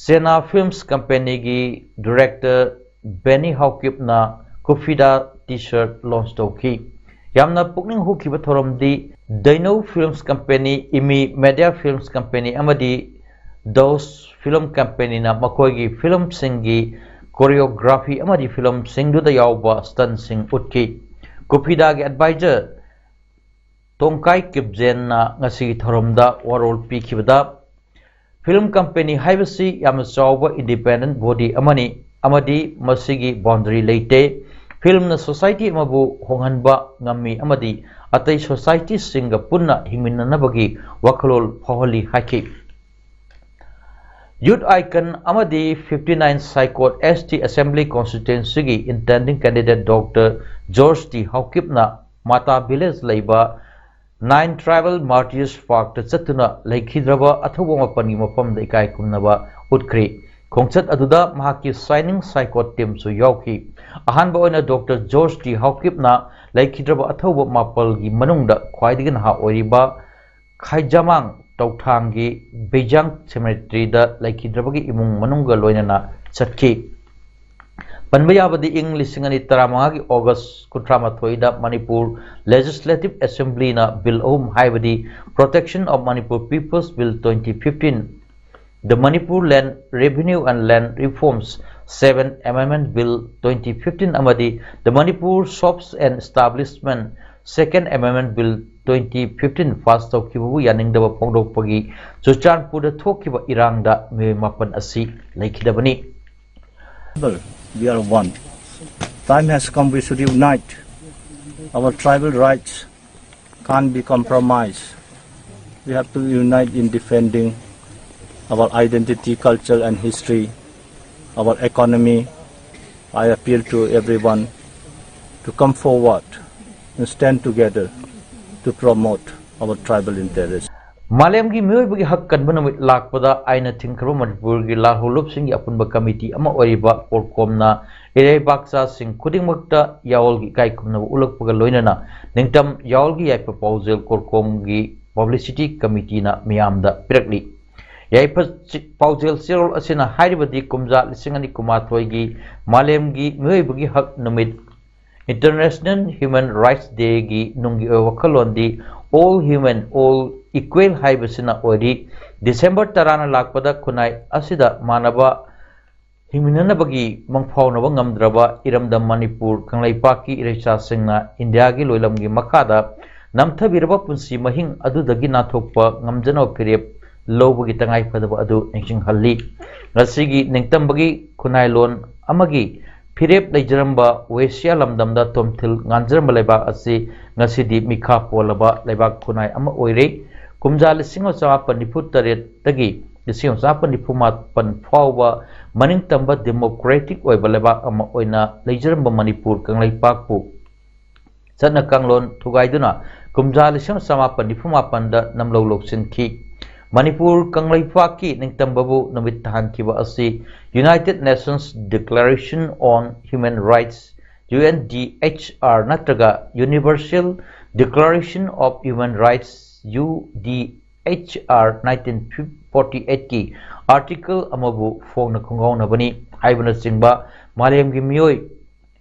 ꯆꯦꯅꯥ ꯐꯤꯜꯝꯁ ꯀꯝꯄꯦꯅꯤꯒꯤ ꯗꯤꯔꯦꯛꯇꯔ ꯕꯦꯅꯤ ꯍꯥꯎꯀꯤꯞꯅ ꯀꯣꯐꯤꯗꯥ ꯇꯤ ꯁꯔꯠ ꯂꯣꯟꯆ ꯇꯧꯈꯤ꯫ ꯌꯥꯝꯅ ꯄꯨꯛꯅꯤꯡ ꯍꯨꯈꯤꯕ ꯊꯧꯔꯝꯗꯤ ꯗꯩꯅꯧ ꯐꯤꯜꯝꯁ ꯀꯝꯄꯦꯅꯤ, ꯏꯃꯤ ꯃꯦꯗꯤꯌꯥ ꯐꯤꯜꯝꯁ ꯀꯝꯄꯦꯅꯤ ꯑꯃꯗꯤ ꯗꯣꯁ ꯐꯤꯜꯝ ꯀꯝꯄꯦꯅꯤꯅ ꯃꯈꯣꯏꯒꯤ ꯐꯤꯜꯝꯁꯤꯡꯒꯤ ꯀꯣꯔꯤꯌꯣꯒ꯭ꯔꯥꯐꯤ ꯑꯃꯗꯤ ꯐꯤꯜꯝꯁꯤꯡꯗꯨꯗ ꯌꯥꯎꯕ ꯁ꯭ꯇꯟꯁꯤꯡ ꯎꯠꯈꯤ꯫ ꯀꯣꯐꯤꯗꯥꯒꯤ ꯑꯦꯗꯚꯥꯏꯖꯔ ꯇꯣꯡꯀꯥꯏ ꯀꯤꯞꯖꯦꯟꯅ ꯉꯁꯤꯒꯤ ꯊꯧꯔꯝꯗ ꯋꯥꯔꯣꯜ ꯄꯤꯈꯤꯕꯗ, ꯐꯤꯜꯝ ꯀꯝꯄꯦꯅꯤ ꯍꯥꯏꯕꯁꯤ ꯌꯥꯝꯅ ꯆꯥꯎꯕ ꯏꯟꯗꯤꯄꯦꯟꯗꯦꯟ ꯕꯣꯗꯤ ꯑꯃꯅꯤ ꯑꯃꯗꯤ ꯃꯁꯤꯒꯤ ꯕꯥꯎꯟꯗꯔꯤ ꯂꯩꯇꯦ꯫ ꯐꯤꯜꯝꯅ ꯁꯣꯁꯥꯏꯇꯤ ꯑꯃꯕꯨ ꯍꯣꯡꯍꯟꯕ ꯉꯝꯃꯤ ꯑꯃꯗꯤ ꯑꯇꯩ ꯁꯣꯁꯥꯏꯇꯤꯁꯤꯡꯒ ꯄꯨꯟꯅ ꯍꯤꯡꯃꯤꯟꯅꯅꯕꯒꯤ ꯋꯥꯈꯜꯂꯣꯟ ꯐꯥꯎꯍꯜꯂꯤ ꯍꯥꯏꯈꯤ꯫ ꯌꯨꯠ ꯑꯥꯏꯀꯟ ꯑꯃꯗꯤ fifty nine Saikot S T Assembly Constituencyꯒꯤ intending candidate Doctor George T Haokipꯅ ꯃꯥꯇꯥ ꯚꯤꯂꯦꯖ ꯂꯩꯕ Nine Tribal Martyrs Parkꯇ ꯆꯠꯇꯨꯅ ꯂꯩꯈꯤꯗ꯭ꯔꯕ ꯑꯊꯧꯕ ꯃꯥꯄꯟꯒꯤ ꯃꯐꯝꯗ ꯏꯀꯥꯏ ꯈꯨꯝꯅꯕ ꯎꯠꯈ꯭ꯔꯤ꯫ ꯈꯣꯡꯆꯠ ꯑꯗꯨꯗ ꯃꯍꯥꯛꯀꯤ signing Saikot teamꯁꯨ ꯌꯥꯎꯈꯤ꯫ ꯑꯍꯥꯟꯕ ꯑꯣꯏꯅ ꯗꯣꯛꯇꯔ ꯖꯣꯔꯖ ꯇꯤ ꯍꯥꯎꯀꯤꯞꯅ ꯂꯩꯈꯤꯗ꯭ꯔꯕ ꯑꯊꯧꯕ ꯃꯥꯄꯜꯒꯤ ꯃꯅꯨꯡꯗ ꯈ꯭ꯋꯥꯏꯗꯒꯤ ꯅꯍꯥ ꯑꯣꯏꯔꯤꯕ ꯈꯥꯏꯖꯥꯃꯥꯡ ꯇꯧꯊꯥꯡꯒꯤ ꯕꯦꯖꯥꯡ ꯁꯦꯃꯦꯇ꯭ꯔꯤꯗ ꯂꯩꯈꯤꯗ꯭ꯔꯕꯒꯤ ꯏꯃꯨꯡ ꯃꯅꯨꯡꯒ ꯂꯣꯏꯅꯅ ꯆꯠꯈꯤ꯫ ꯄꯟꯕ ꯌꯥꯕꯗꯤ, ꯏꯪ ꯂꯤꯁꯤꯡ ꯑꯅꯤ ꯇꯔꯥꯃꯉꯥꯒꯤ ꯑꯣꯒꯁ ꯀꯨꯟꯊ꯭ꯔꯥꯃꯥꯊꯣꯏꯗ ꯃꯅꯤꯄꯨꯔ Legislative Assemblyꯅ ꯕꯤꯜ ꯑꯍꯨꯝ, ꯍꯥꯏꯕꯗꯤ Protection of Manipur People's Bill twenty fifteen, The Manipur Land Revenue and Land Reforms Seven Amendment Bill twenty fifteen ꯑꯃꯗꯤ The Manipur Shops and Establishment Second Amendment Bill twenty fifteen pass ꯇꯧꯈꯤꯕꯕꯨ ꯌꯥꯅꯤꯡꯗꯕ ꯐꯣꯡꯗꯣꯛꯄꯒꯤ ꯆꯨꯔꯆꯥꯟꯄꯨꯔꯗ ꯊꯣꯛꯈꯤꯕ ꯏꯔꯥꯡꯗ ꯃꯤꯑꯣꯏ ꯃꯥꯄꯟ ꯑꯁꯤ ꯂꯩꯈꯤꯗꯕꯅꯤ꯫ We are one. Time has come we should unite. Our tribal rights can't be compromised. We have to unite in defending our identity, culture and history, our economy. I appeal to everyone to come forward and stand together to promote our tribal interests. ꯃꯥꯂꯦꯝꯒꯤ ꯃꯤꯑꯣꯏꯕꯒꯤ ꯍꯛ ꯀꯟꯕ ꯅꯨꯃꯤꯠ ꯂꯥꯛꯄꯗ ꯑꯥꯏꯟꯅ ꯊꯤꯡꯈ꯭ꯔꯕ ꯃꯅꯤꯄꯨꯔꯒꯤ ꯂꯥꯜꯍꯧꯂꯨꯞꯁꯤꯡꯒꯤ ꯑꯄꯨꯟꯕ committee ꯑꯃ ꯑꯣꯏꯔꯤꯕ ꯀꯣꯔꯀꯣꯝꯅ ꯏꯔꯩꯕꯥꯛꯆꯥꯁꯤꯡ ꯈꯨꯗꯤꯡꯃꯛꯇ ꯌꯥꯑꯣꯜꯒꯤ ꯏꯀꯥꯏ ꯈꯨꯝꯅꯕ ꯎꯠꯂꯛꯄꯒ ꯂꯣꯏꯅꯅ ꯅꯤꯡꯇꯝ ꯌꯥꯑꯣꯜꯒꯤ ꯌꯥꯏꯐ ꯄꯥꯎꯖꯦꯜ ꯀꯣꯔꯀꯣꯝꯒꯤ publicity committeeꯅ ꯃꯤꯌꯥꯝꯗ ꯄꯤꯔꯛꯂꯤ꯫ ꯌꯥꯏꯐ ꯆꯤ-, ꯄꯥꯎꯖꯦꯜ ꯆꯦꯔꯣꯜ ꯑꯁꯤꯅ ꯍꯥꯏꯔꯤꯕꯗꯤ ꯀꯨꯝꯖꯥ ꯂꯤꯁꯤꯡ ꯑꯅꯤ ꯀꯨꯟꯃꯥꯊꯣꯏꯒꯤ ꯃꯥꯂꯦꯝꯒꯤ ꯃꯤꯑꯣꯏꯕꯒꯤ ꯍꯛ ꯅꯨꯃꯤꯠ, International Human Rights Day ꯒꯤ ꯅꯨꯡꯒꯤ ꯑꯣꯏꯕ ꯋꯥꯈꯜꯂꯣꯟꯗꯤ All Human, All Equal ꯍꯥꯏꯕꯁꯤꯅ ꯑꯣꯏꯔꯤ꯫ ꯗꯤꯁꯦꯝꯕꯔ ꯇꯔꯥꯅ ꯂꯥꯛꯄꯗ ꯈꯨꯟꯅꯥꯏ ꯑꯁꯤꯗ ꯃꯥꯟꯅꯕ ꯍꯤꯡꯃꯤꯟꯅꯅꯕꯒꯤ ꯃꯪꯐꯥꯎꯅꯕ ꯉꯝꯗ꯭ꯔꯕ ꯏꯔꯝꯗꯝ ꯃꯅꯤꯄꯨꯔ ꯀꯪꯂꯩꯄꯥꯛꯀꯤ ꯏꯔꯩꯆꯥꯁꯤꯡꯅ ꯏꯟꯗꯤꯌꯥꯒꯤ ꯂꯣꯏꯂꯝꯒꯤ ꯃꯈꯥꯗ ꯅꯝꯊꯕꯤꯔꯕ ꯄꯨꯟꯁꯤ ꯃꯍꯤꯡ ꯑꯗꯨꯗꯒꯤ ꯅꯥꯟꯊꯣꯛꯄ ꯉꯝꯖꯅꯕ ꯐꯤꯔꯦꯞ ꯂꯧꯕꯒꯤ ꯇꯉꯥꯏꯐꯗꯕ ꯑꯗꯨ ꯅꯤꯡꯁꯤꯡꯍꯜꯂꯤ꯫ ꯉꯁꯤꯒꯤ ꯅꯤꯡꯇꯝꯕꯒꯤ ꯈꯨꯟꯅꯥꯏꯂꯣꯟ ꯑꯃꯒꯤ ꯐꯤꯔꯦꯞ ꯂꯩꯖꯔꯝꯕ ꯋꯦꯁꯤꯌꯥ ꯂꯝꯗꯝꯗ ꯇꯣꯝꯊꯤꯜ ꯉꯥꯟꯖꯔꯝꯕ ꯂꯩꯕꯥꯛ ꯑꯁꯤ ꯉꯁꯤꯗꯤ ꯃꯤꯈꯥ ꯄꯣꯜꯂꯕ ꯂꯩꯕꯥꯛ ꯈꯨꯟꯅꯥꯏ ꯑꯃ ꯑꯣꯏꯔꯦ꯫ ꯀꯨꯝꯖꯥ ꯂꯤꯁꯤꯡ ꯑꯃ ꯆꯃꯥꯄꯟ ꯅꯤꯐꯨ ꯇꯔꯦꯠꯇꯒꯤ ꯂꯤꯁꯤꯡ ꯑꯃ ꯆꯃꯥꯄꯟ ꯅꯤꯐꯨ ꯃꯥꯄꯟ ꯐꯥꯎꯕ ꯃꯅꯤꯡꯇꯝꯕ democratic ꯑꯣꯏꯕ ꯂꯩꯕꯥꯛ ꯑꯃ ꯑꯣꯏꯅ ꯂꯩꯖꯔꯝꯕ ꯃꯅꯤꯄꯨꯔ ꯀꯪꯂꯩꯄꯥꯛꯄꯨ ꯆꯠꯅ ꯀꯥꯡꯂꯣꯟ ꯊꯨꯒꯥꯏꯗꯨꯅ ꯀꯨꯝꯖꯥ ꯂꯤꯁꯤꯡ ꯑꯃ ꯆꯃꯥꯄꯟ ꯅꯤꯐꯨ ꯃꯥꯄꯟꯗ ꯅꯝꯂꯧ ꯂꯧꯁꯤꯟꯈꯤ꯫ ꯃꯅꯤꯄꯨꯔ ꯀꯪꯂꯩꯄꯥꯛꯀꯤ ꯅꯤꯡꯇꯝꯕꯕꯨ ꯅꯨꯃꯤꯠ ꯊꯥꯍꯟꯈꯤꯕ ꯑꯁꯤ United Nations Declaration on Human Rights, U N D H R, ꯅꯠꯇ꯭ꯔꯒ Universal Declaration of Human Rights, U D H R, nineteen forty-eight ꯀꯤ article ꯑꯃꯕꯨ ꯐꯣꯡꯅ ꯈꯣꯡꯒꯥꯎꯅꯕꯅꯤ ꯍꯥꯏꯕꯅꯆꯤꯡꯕ ꯃꯥꯂꯦꯝꯒꯤ ꯃꯤꯑꯣꯏ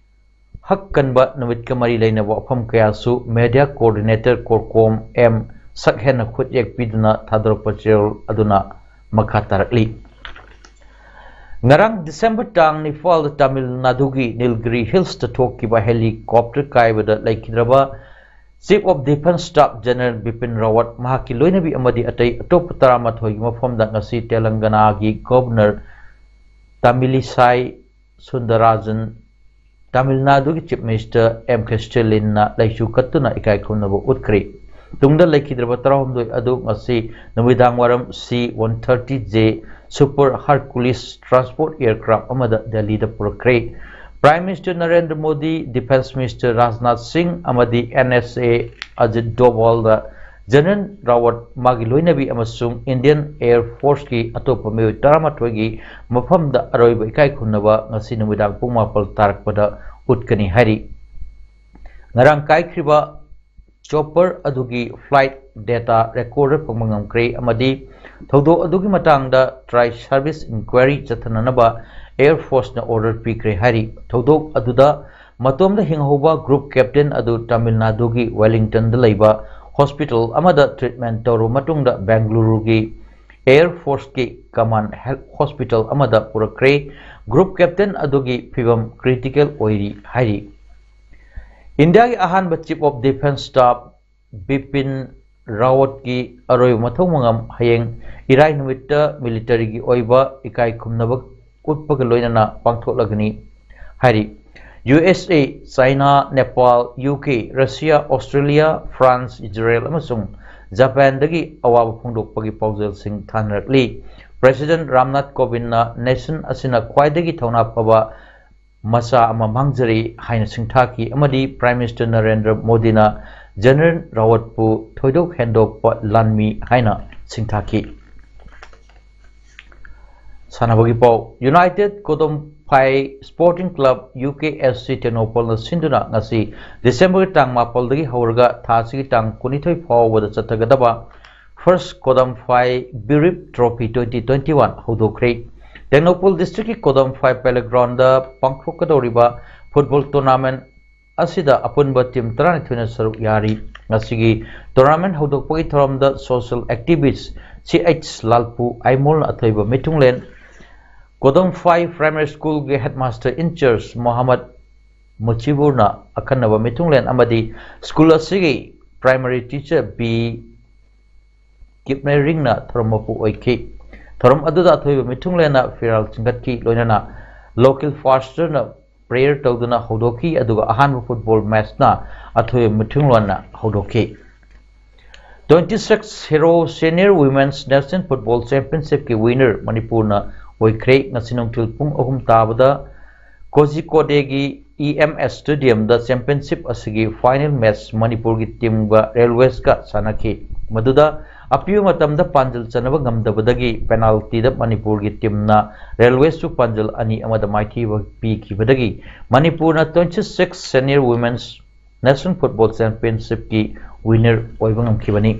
ꯍꯛ ꯀꯟꯕ ꯅꯨꯃꯤꯠꯀ ꯃꯔꯤ ꯂꯩꯅꯕ ꯋꯥꯐꯝ ꯀꯌꯥꯁꯨ media coordinator ꯀꯣꯔꯀꯣꯝ ꯑꯦꯝ ꯁꯛꯍꯦꯟꯅ ꯈꯨꯠ ꯌꯦꯛꯄꯤꯗꯨꯅ ꯊꯥꯗꯣꯔꯛꯄ ꯆꯦꯔꯣꯜ ꯑꯗꯨꯅ ꯃꯈꯥ ꯇꯥꯔꯛꯂꯤ꯫ ꯉꯔꯥꯡ ꯗꯤꯁꯦꯝꯕꯔ ꯇꯥꯡ ꯅꯤꯄꯥꯜꯗ ꯇꯥꯃꯤꯜ ꯅꯥꯗꯨꯒꯤ ꯅꯤꯜꯒꯤꯔꯤ ꯍꯤꯜꯁꯇ ꯊꯣꯛꯈꯤꯕ helicopter ꯀꯥꯏꯕꯗ ꯂꯩꯈꯤꯗ꯭ꯔꯕ Chief of Defence Staff General Bipin ꯔꯥꯋꯠ, ꯃꯍꯥꯛꯀꯤ ꯂꯣꯏꯅꯕꯤ ꯑꯃꯗꯤ ꯑꯇꯩ ꯑꯇꯣꯞꯄ ꯇꯔꯥꯃꯥꯊꯣꯏꯒꯤ ꯃꯐꯝꯗ ꯉꯁꯤ ꯇꯦꯂꯪꯒꯅꯥꯒꯤ Governor ꯇꯥꯃꯤꯂꯤꯁꯥꯏ ꯁꯨꯟꯗꯔꯥꯖꯟ, ꯇꯥꯃꯤꯜ ꯅꯥꯗꯨꯒꯤ Chief Minister ꯑꯦꯝ ꯀꯦ ꯁ꯭ꯇꯦꯂꯤꯟꯅ ꯂꯩꯆꯨ ꯀꯠꯇꯨꯅ ꯏꯀꯥꯏ ꯈꯨꯝꯅꯕ ꯎꯠꯈ꯭ꯔꯤ꯫ ꯇꯨꯡꯗ ꯂꯩꯈꯤꯗ꯭ꯔꯕ ꯇꯔꯥꯍꯨꯝꯗꯣꯏ ꯑꯗꯨ ꯉꯁꯤ ꯅꯨꯃꯤꯗꯥꯡ ꯋꯥꯏꯔꯝ C one thirty J Super Hercules transport aircraft ꯑꯃꯗ ꯗꯦꯜꯂꯤꯗ ꯄꯨꯔꯛꯈ꯭ꯔꯦ꯫ Prime Minister Narendra Modi, Defence Minister Rajnath ꯁꯤꯡ ꯑꯃꯗꯤ N S A Ajit ꯗꯣꯚꯥꯜꯗ General ꯔꯥꯋꯠ, ꯃꯥꯒꯤ ꯂꯣꯏꯅꯕꯤ ꯑꯃꯁꯨꯡ Indian Air Force ꯀꯤ ꯑꯇꯣꯞꯄ ꯃꯤꯑꯣꯏ ꯇꯔꯥꯃꯥꯊꯣꯏꯒꯤ ꯃꯐꯝꯗ ꯑꯔꯣꯏꯕ ꯏꯀꯥꯏ ꯈꯨꯝꯅꯕ ꯉꯁꯤ ꯅꯨꯃꯤꯗꯥꯡ ꯄꯨꯡ ꯃꯥꯄꯜ ꯇꯥꯔꯛꯄꯗ ꯎꯠꯀꯅꯤ ꯍꯥꯏꯔꯤ꯫ ꯉꯔꯥꯡ ꯀꯥꯏꯈ꯭ꯔꯤꯕ chopper ꯑꯗꯨꯒꯤ flight data record ꯐꯪꯕ ꯉꯝꯈ꯭ꯔꯦ ꯑꯃꯗꯤ ꯊꯧꯗꯣꯛ ꯑꯗꯨꯒꯤ ꯃꯇꯥꯡꯗ ꯇ꯭ꯔꯥꯏ ꯁꯥꯔꯚꯤꯁ ꯏꯟꯀ꯭ꯋꯥꯏꯔꯤ ꯆꯠꯊꯅꯅꯕ ꯑꯦꯌꯔ ꯐꯣꯔꯁꯅ ꯑꯣꯔꯗꯔ ꯄꯤꯈ꯭ꯔꯦ ꯍꯥꯏꯔꯤ꯫ ꯊꯧꯗꯣꯛ ꯑꯗꯨꯗ ꯃꯇꯣꯝꯗ ꯍꯤꯡꯍꯧꯕ ꯒ꯭ꯔꯨꯞ ꯀꯦꯞꯇꯦꯟ ꯑꯗꯨ ꯇꯥꯃꯤꯜ ꯅꯥꯗꯨꯒꯤ ꯋꯦꯂꯤꯡꯇꯟꯗ ꯂꯩꯕ ꯍꯣꯁꯄꯤꯇꯥꯜ ꯑꯃꯗ ꯇ꯭ꯔꯤꯠꯃꯦꯟ ꯇꯧꯔꯕ ꯃꯇꯨꯡꯗ ꯕꯦꯡꯒꯂꯨꯔꯨꯒꯤ ꯑꯦꯌꯔ ꯐꯣꯔꯁꯀꯤ ꯀꯃꯥꯟ ꯍꯦꯜꯊ ꯍꯣꯁꯄꯤꯇꯥꯜ ꯑꯃꯗ ꯄꯨꯔꯛꯈ꯭ꯔꯦ꯫ ꯒ꯭ꯔꯨꯞ ꯀꯦꯞꯇꯦꯟ ꯑꯗꯨꯒꯤ ꯐꯤꯕꯝ ꯀ꯭ꯔꯤꯇꯤꯀꯦꯜ ꯑꯣꯏꯔꯤ ꯍꯥꯏꯔꯤ꯫ ꯏꯟꯗꯤꯌꯥꯒꯤ ꯑꯍꯥꯟꯕ chief of defence staff Bipin ꯔꯥꯋꯠꯀꯤ ꯑꯔꯣꯏꯕ ꯃꯊꯧ ꯃꯉꯝ ꯍꯌꯦꯡ ꯏꯔꯥꯏ ꯅꯨꯃꯤꯠꯇ ꯃꯤꯂꯤꯇꯔꯤꯒꯤ ꯑꯣꯏꯕ ꯏꯀꯥꯏ ꯈꯨꯝꯅꯕ ꯎꯠꯄꯒ ꯂꯣꯏꯅꯅ ꯄꯥꯡꯊꯣꯛꯂꯒꯅꯤ ꯍꯥꯏꯔꯤ꯫ U S A, China, Nepal, U K, Russia, Australia, France, Israel ꯑꯃꯁꯨꯡ ꯖꯄꯥꯟꯗꯒꯤ ꯑꯋꯥꯕ ꯐꯣꯡꯗꯣꯛꯄꯒꯤ ꯄꯥꯎꯖꯦꯜꯁꯤꯡ ꯊꯥꯅꯔꯛꯂꯤ꯫ ꯄ꯭ꯔꯦꯁꯤꯗꯦꯟꯠ ꯔꯥꯝꯅꯥꯊ ꯀꯣꯕꯤꯟꯗꯅ ꯅꯦꯁꯟ ꯑꯁꯤꯅ ꯈ꯭ꯋꯥꯏꯗꯒꯤ ꯊꯧꯅꯥ ꯐꯕ ꯃꯆꯥ ꯑꯃ ꯃꯥꯡꯖꯔꯦ ꯍꯥꯏꯅ ꯁꯤꯡꯊꯥꯈꯤ ꯑꯃꯗꯤ ꯄ꯭ꯔꯥꯏꯝ ꯃꯤꯅꯤꯁꯇꯔ ꯅꯔꯦꯟꯗ꯭ꯔ ꯃꯣꯗꯤꯅ ꯖꯦꯅꯔꯦꯜ ꯔꯥꯋꯠꯄꯨ ꯊꯣꯏꯗꯣꯛ ꯍꯦꯟꯗꯣꯛꯄ ꯂꯥꯟꯃꯤ ꯍꯥꯏꯅ ꯁꯤꯡꯊꯥꯈꯤ꯫ ꯁꯥꯟꯅꯕꯒꯤ ꯄꯥꯎ꯫ United Kodompai sporting club, U K F C, ꯇꯦꯡꯅꯧꯄꯜꯅ ꯁꯤꯟꯗꯨꯅ ꯉꯁꯤ ꯗꯤꯁꯦꯝꯕꯔꯒꯤ ꯇꯥꯡ ꯃꯥꯄꯜꯗꯒꯤ ꯍꯧꯔꯒ ꯊꯥ ꯑꯁꯤꯒꯤ ꯇꯥꯡ ꯀꯨꯟꯅꯤꯊꯣꯏ ꯐꯥꯎꯕꯗ ꯆꯠꯊꯒꯗꯕ ꯐꯥꯔꯁ ꯀꯣꯗꯝꯐꯥꯏ ꯕꯤꯔꯤꯞ ꯇ꯭ꯔꯣꯐꯤ ꯇ꯭ꯋꯦꯟꯇꯤ ꯇ꯭ꯋꯦꯟꯇꯤ ꯋꯥꯟ ꯍꯧꯗꯣꯛꯈ꯭ꯔꯦ꯫ ꯇꯦꯡꯅꯧꯄꯜ ꯗꯤꯁꯇ꯭ꯔꯤꯛꯀꯤ ꯀꯣꯗꯝꯐꯥꯏ ꯄꯦꯂꯦꯒ꯭ꯔꯥꯎꯟꯗ ꯄꯥꯡꯊꯣꯛꯀꯗꯧꯔꯤꯕ ꯐꯨꯠꯕꯣꯜ ꯇꯣꯔꯅꯥꯃꯦꯟꯠ ꯑꯁꯤꯗ ꯑꯄꯨꯟꯕ ꯇꯤꯝ ꯇꯔꯥꯅꯤꯊꯣꯏꯅ ꯁꯔꯨꯛ ꯌꯥꯔꯤ꯫ ꯉꯁꯤꯒꯤ ꯇꯣꯔꯅꯥꯃꯦꯟꯠ ꯍꯧꯗꯣꯛꯄꯒꯤ ꯊꯧꯔꯝꯗ ꯁꯣꯁꯤꯌꯦꯜ ꯑꯦꯛꯇꯤꯚꯤꯁ꯭ꯠ ꯁꯤ ꯑꯩꯆ ꯂꯥꯜꯄꯨ ꯑꯥꯏꯃꯣꯜꯅ ꯑꯊꯣꯏꯕ ꯃꯤꯊꯨꯡꯂꯦꯟ, ꯀꯣꯗꯝꯐꯥꯏ ꯄ꯭ꯔꯥꯏꯃꯥꯔꯤ ꯁ꯭ꯀꯨꯜꯒꯤ ꯍꯦꯗꯃꯥꯁꯇꯔ ꯏꯟꯆꯥꯔꯖ ꯃꯣꯍꯝꯃꯗ ꯃꯨꯆꯤꯕꯨꯔꯅ ꯑꯈꯟꯅꯕ ꯃꯤꯊꯨꯡꯂꯦꯟ ꯑꯃꯗꯤ ꯁ꯭ꯀꯨꯜ ꯑꯁꯤꯒꯤ ꯄ꯭ꯔꯥꯏꯃꯥꯔꯤ ꯇꯤꯆꯔ ꯕꯤ ꯀꯤꯞꯃꯦꯔꯤꯡꯅ ꯊꯧꯔꯝ ꯃꯄꯨ ꯑꯣꯏꯈꯤ꯫ ꯊꯧꯔꯝ ꯑꯗꯨꯗ ꯑꯊꯣꯏꯕ ꯃꯤꯊꯨꯡꯂꯦꯟꯅ ꯐꯤꯔꯥꯜ ꯆꯤꯡꯈꯠꯈꯤ, ꯂꯣꯏꯅꯅ ꯂꯣꯀꯦꯜ ꯄꯥꯁꯇꯔꯅ ꯄ꯭ꯔꯦꯌꯔ ꯇꯧꯗꯨꯅ ꯍꯧꯗꯣꯛꯈꯤ, ꯑꯗꯨꯒ ꯑꯍꯥꯟꯕ ꯐꯨꯠꯕꯣꯜ ꯃꯦꯆꯅ ꯑꯊꯣꯏꯕ ꯃꯤꯊꯨꯡꯂꯦꯟꯅ ꯍꯧꯗꯣꯛꯈꯤ꯫ Twenty six Hero Senior Women's National Football Championshipꯀꯤ winner ꯃꯅꯤꯄꯨꯔꯅ ꯑꯣꯏꯈ꯭ꯔꯦ꯫ ꯉꯁꯤ ꯅꯨꯡꯊꯤꯜ ꯄꯨꯡ ꯑꯍꯨꯝ ꯇꯥꯕꯗ ꯀꯣꯖꯤꯀꯣꯗꯦꯒꯤ ꯏ ꯑꯦꯝ ꯑꯦꯁ ꯁ꯭ꯇꯦꯗꯤꯌꯝꯗ ꯆꯦꯝꯄꯤꯌꯟꯁꯤꯞ ꯑꯁꯤꯒꯤ ꯐꯥꯏꯅꯦꯜ ꯃꯦꯆ ꯃꯅꯤꯄꯨꯔꯒꯤ ꯇꯤꯝꯒ ꯔꯦꯜꯋꯦꯁꯀ ꯁꯥꯟꯅꯈꯤ꯫ ꯃꯗꯨꯗ ꯑꯄꯤꯕ ꯃꯇꯝꯗ ꯄꯥꯟꯖꯤꯜ ꯆꯟꯅꯕ ꯉꯝꯗꯕꯗꯒꯤ ꯄꯦꯅꯥꯜꯇꯤꯗ ꯃꯅꯤꯄꯨꯔꯒꯤ ꯇꯤꯝꯅ ꯔꯦꯜꯋꯦꯁꯄꯨ ꯄꯥꯟꯖꯤꯜ ꯑꯅꯤ ꯑꯃꯗ ꯃꯥꯏꯊꯤꯕ ꯄꯤꯈꯤꯕꯗꯒꯤ ꯃꯅꯤꯄꯨꯔꯅ twenty six Senior Women's National Football Championshipꯀꯤ winner ꯑꯣꯏꯕ ꯉꯝꯈꯤꯕꯅꯤ꯫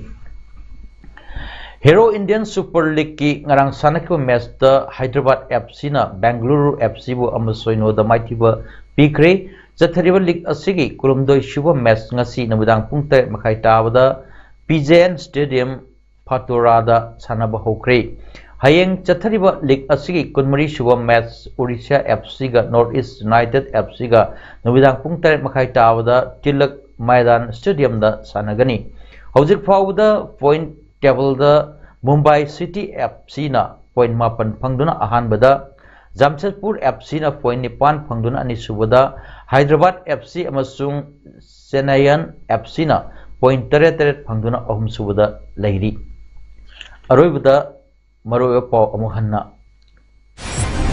Hero Indian Super Leagueꯀꯤ ꯉꯔꯥꯡ ꯁꯥꯟꯅꯈꯤꯕ ꯃꯦꯆꯇ ꯍꯥꯏꯗ꯭ꯔꯕꯥꯗ ꯑꯦꯐ ꯁꯤꯅ ꯕꯦꯡꯒꯂꯨꯔꯨ ꯑꯦꯐ ꯁꯤꯕꯨ ꯑꯃ ꯁꯣꯏꯅꯣꯗ ꯃꯥꯏꯊꯤꯕ ꯄꯤꯈ꯭ꯔꯦ꯫ ꯆꯠꯊꯔꯤꯕ ꯂꯤꯒ ꯑꯁꯤꯒꯤ ꯀꯨꯟꯍꯨꯝꯗꯣꯏ ꯁꯨꯕ ꯃꯦꯆ ꯉꯁꯤ ꯅꯨꯃꯤꯗꯥꯡ ꯄꯨꯡ ꯇꯔꯦꯠ ꯃꯈꯥꯏ ꯇꯥꯕꯗ ꯄꯤ ꯖꯦ ꯑꯦꯟ ꯁ꯭ꯇꯦꯗꯤꯌꯝ ꯐꯥꯇꯣꯔꯥꯗ ꯁꯥꯟꯅꯕ ꯍꯧꯈ꯭ꯔꯦ꯫ ꯍꯌꯦꯡ ꯆꯠꯊꯔꯤꯕ ꯂꯤꯒ ꯑꯁꯤꯒꯤ ꯀꯨꯟꯃꯔꯤ ꯁꯨꯕ ꯃꯦꯆ ꯑꯣꯔꯤꯁꯥ ꯑꯦꯐ ꯁꯤꯒ ꯅꯣꯔꯠ ꯏꯁ ꯌꯨꯅꯥꯏꯇꯦꯗ ꯑꯦꯐ ꯁꯤꯒ ꯅꯨꯃꯤꯗꯥꯡ ꯄꯨꯡ ꯇꯔꯦꯠ ꯃꯈꯥꯏ ꯇꯥꯕꯗ ꯇꯤꯂꯛ ꯃꯥꯏꯗꯥꯟ ꯁ꯭ꯇꯦꯗꯤꯌꯝꯗ ꯁꯥꯟꯅꯒꯅꯤ꯫ ꯍꯧꯖꯤꯛ ꯐꯥꯎꯕꯗ ꯄꯣꯏꯟꯠ ꯇꯦꯕꯜꯗ ꯃꯨꯝꯕꯥꯏ ꯁꯤꯇꯤ ꯑꯦꯐ ꯁꯤꯅ ꯄꯣꯏꯟꯠ ꯃꯥꯄꯟ ꯐꯪꯗꯨꯅ ꯑꯍꯥꯟꯕꯗ, ꯖꯥꯝꯁꯦꯗꯄꯨꯔ ꯑꯦꯐ ꯁꯤꯅ ꯄꯣꯏꯟꯠ ꯅꯤꯄꯥꯟ ꯐꯪꯗꯨꯅ ꯑꯅꯤꯁꯨꯕꯗ, ꯍꯥꯏꯗ꯭ꯔꯕꯥꯗ ꯑꯦꯐ ꯁꯤ ꯑꯃꯁꯨꯡ ꯆꯦꯟꯅꯥꯏꯌꯟ ꯑꯦꯐ ꯁꯤꯅ ꯄꯣꯏꯟꯠ ꯇꯔꯦꯠ ꯇꯔꯦꯠ ꯐꯪꯗꯨꯅ ꯑꯍꯨꯝꯁꯨꯕꯗ ꯂꯩꯔꯤ꯫ ꯑꯔꯣꯏꯕꯗ ꯃꯔꯨꯑꯣꯏꯕ ꯄꯥꯎ ꯑꯃꯨꯛ ꯍꯟꯅ꯫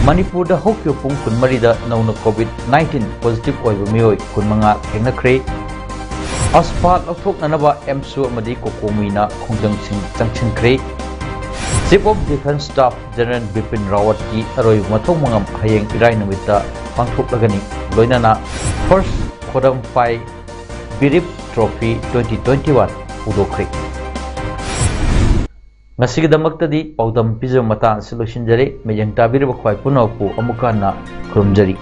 ꯃꯅꯤꯄꯨꯔꯗ ꯍꯧꯈꯤꯕ ꯄꯨꯡ ꯀꯨꯟꯃꯔꯤꯗ ꯅꯧꯅ ꯀꯣꯚꯤꯗ ꯅꯥꯏꯟꯇꯤꯟ ꯄꯣꯖꯤꯇꯤꯚ ꯑꯣꯏꯕ ꯃꯤꯑꯣꯏ ꯀꯨꯟꯃꯉꯥ ꯊꯦꯡꯅꯈ꯭ꯔꯦ꯫ ꯑꯁꯐꯥꯜ ꯂꯧꯊꯣꯛꯅꯅꯕ ꯑꯦꯝꯁꯨ ꯑꯃꯗꯤ ꯀꯣꯀꯣꯃꯤꯅ ꯈꯣꯡꯖꯪꯁꯤꯡ ꯆꯪꯁꯤꯟꯈ꯭ꯔꯦ꯫ Chief of defence staff general Bipin ꯔꯥꯋꯠꯀꯤ ꯑꯔꯣꯏꯕ ꯃꯊꯧ ꯃꯉꯝ ꯍꯌꯦꯡ ꯏꯔꯥꯏ ꯅꯨꯃꯤꯠꯇ ꯄꯥꯡꯊꯣꯛꯂꯒꯅꯤ꯫ ꯂꯣꯏꯅꯅ ꯐꯥꯔꯁ ꯈꯣꯗꯝ ꯐꯥꯏ ꯕꯤꯔꯤꯞ ꯇ꯭ꯔꯣꯐꯤ ꯇ꯭ꯋꯦꯟꯇꯤ ꯇ꯭ꯋꯦꯟꯇꯤ ꯋꯥꯟ ꯍꯧꯗꯣꯛꯈ꯭ꯔꯦ꯫ ꯉꯁꯤꯒꯤꯗꯃꯛꯇꯗꯤ ꯄꯥꯎꯗꯝ ꯄꯤꯖꯕ ꯃꯇꯥꯡ ꯑꯁꯤ ꯂꯣꯏꯁꯤꯟꯖꯔꯦ꯫ ꯃꯤꯠꯌꯦꯡ ꯇꯥꯕꯤꯔꯤꯕ ꯈ꯭ꯋꯥꯏ ꯄꯨꯝꯅꯃꯛꯄꯨ ꯑꯃꯨꯛ ꯍꯟꯅ ꯈꯨꯔꯨꯝꯖꯔꯤ꯫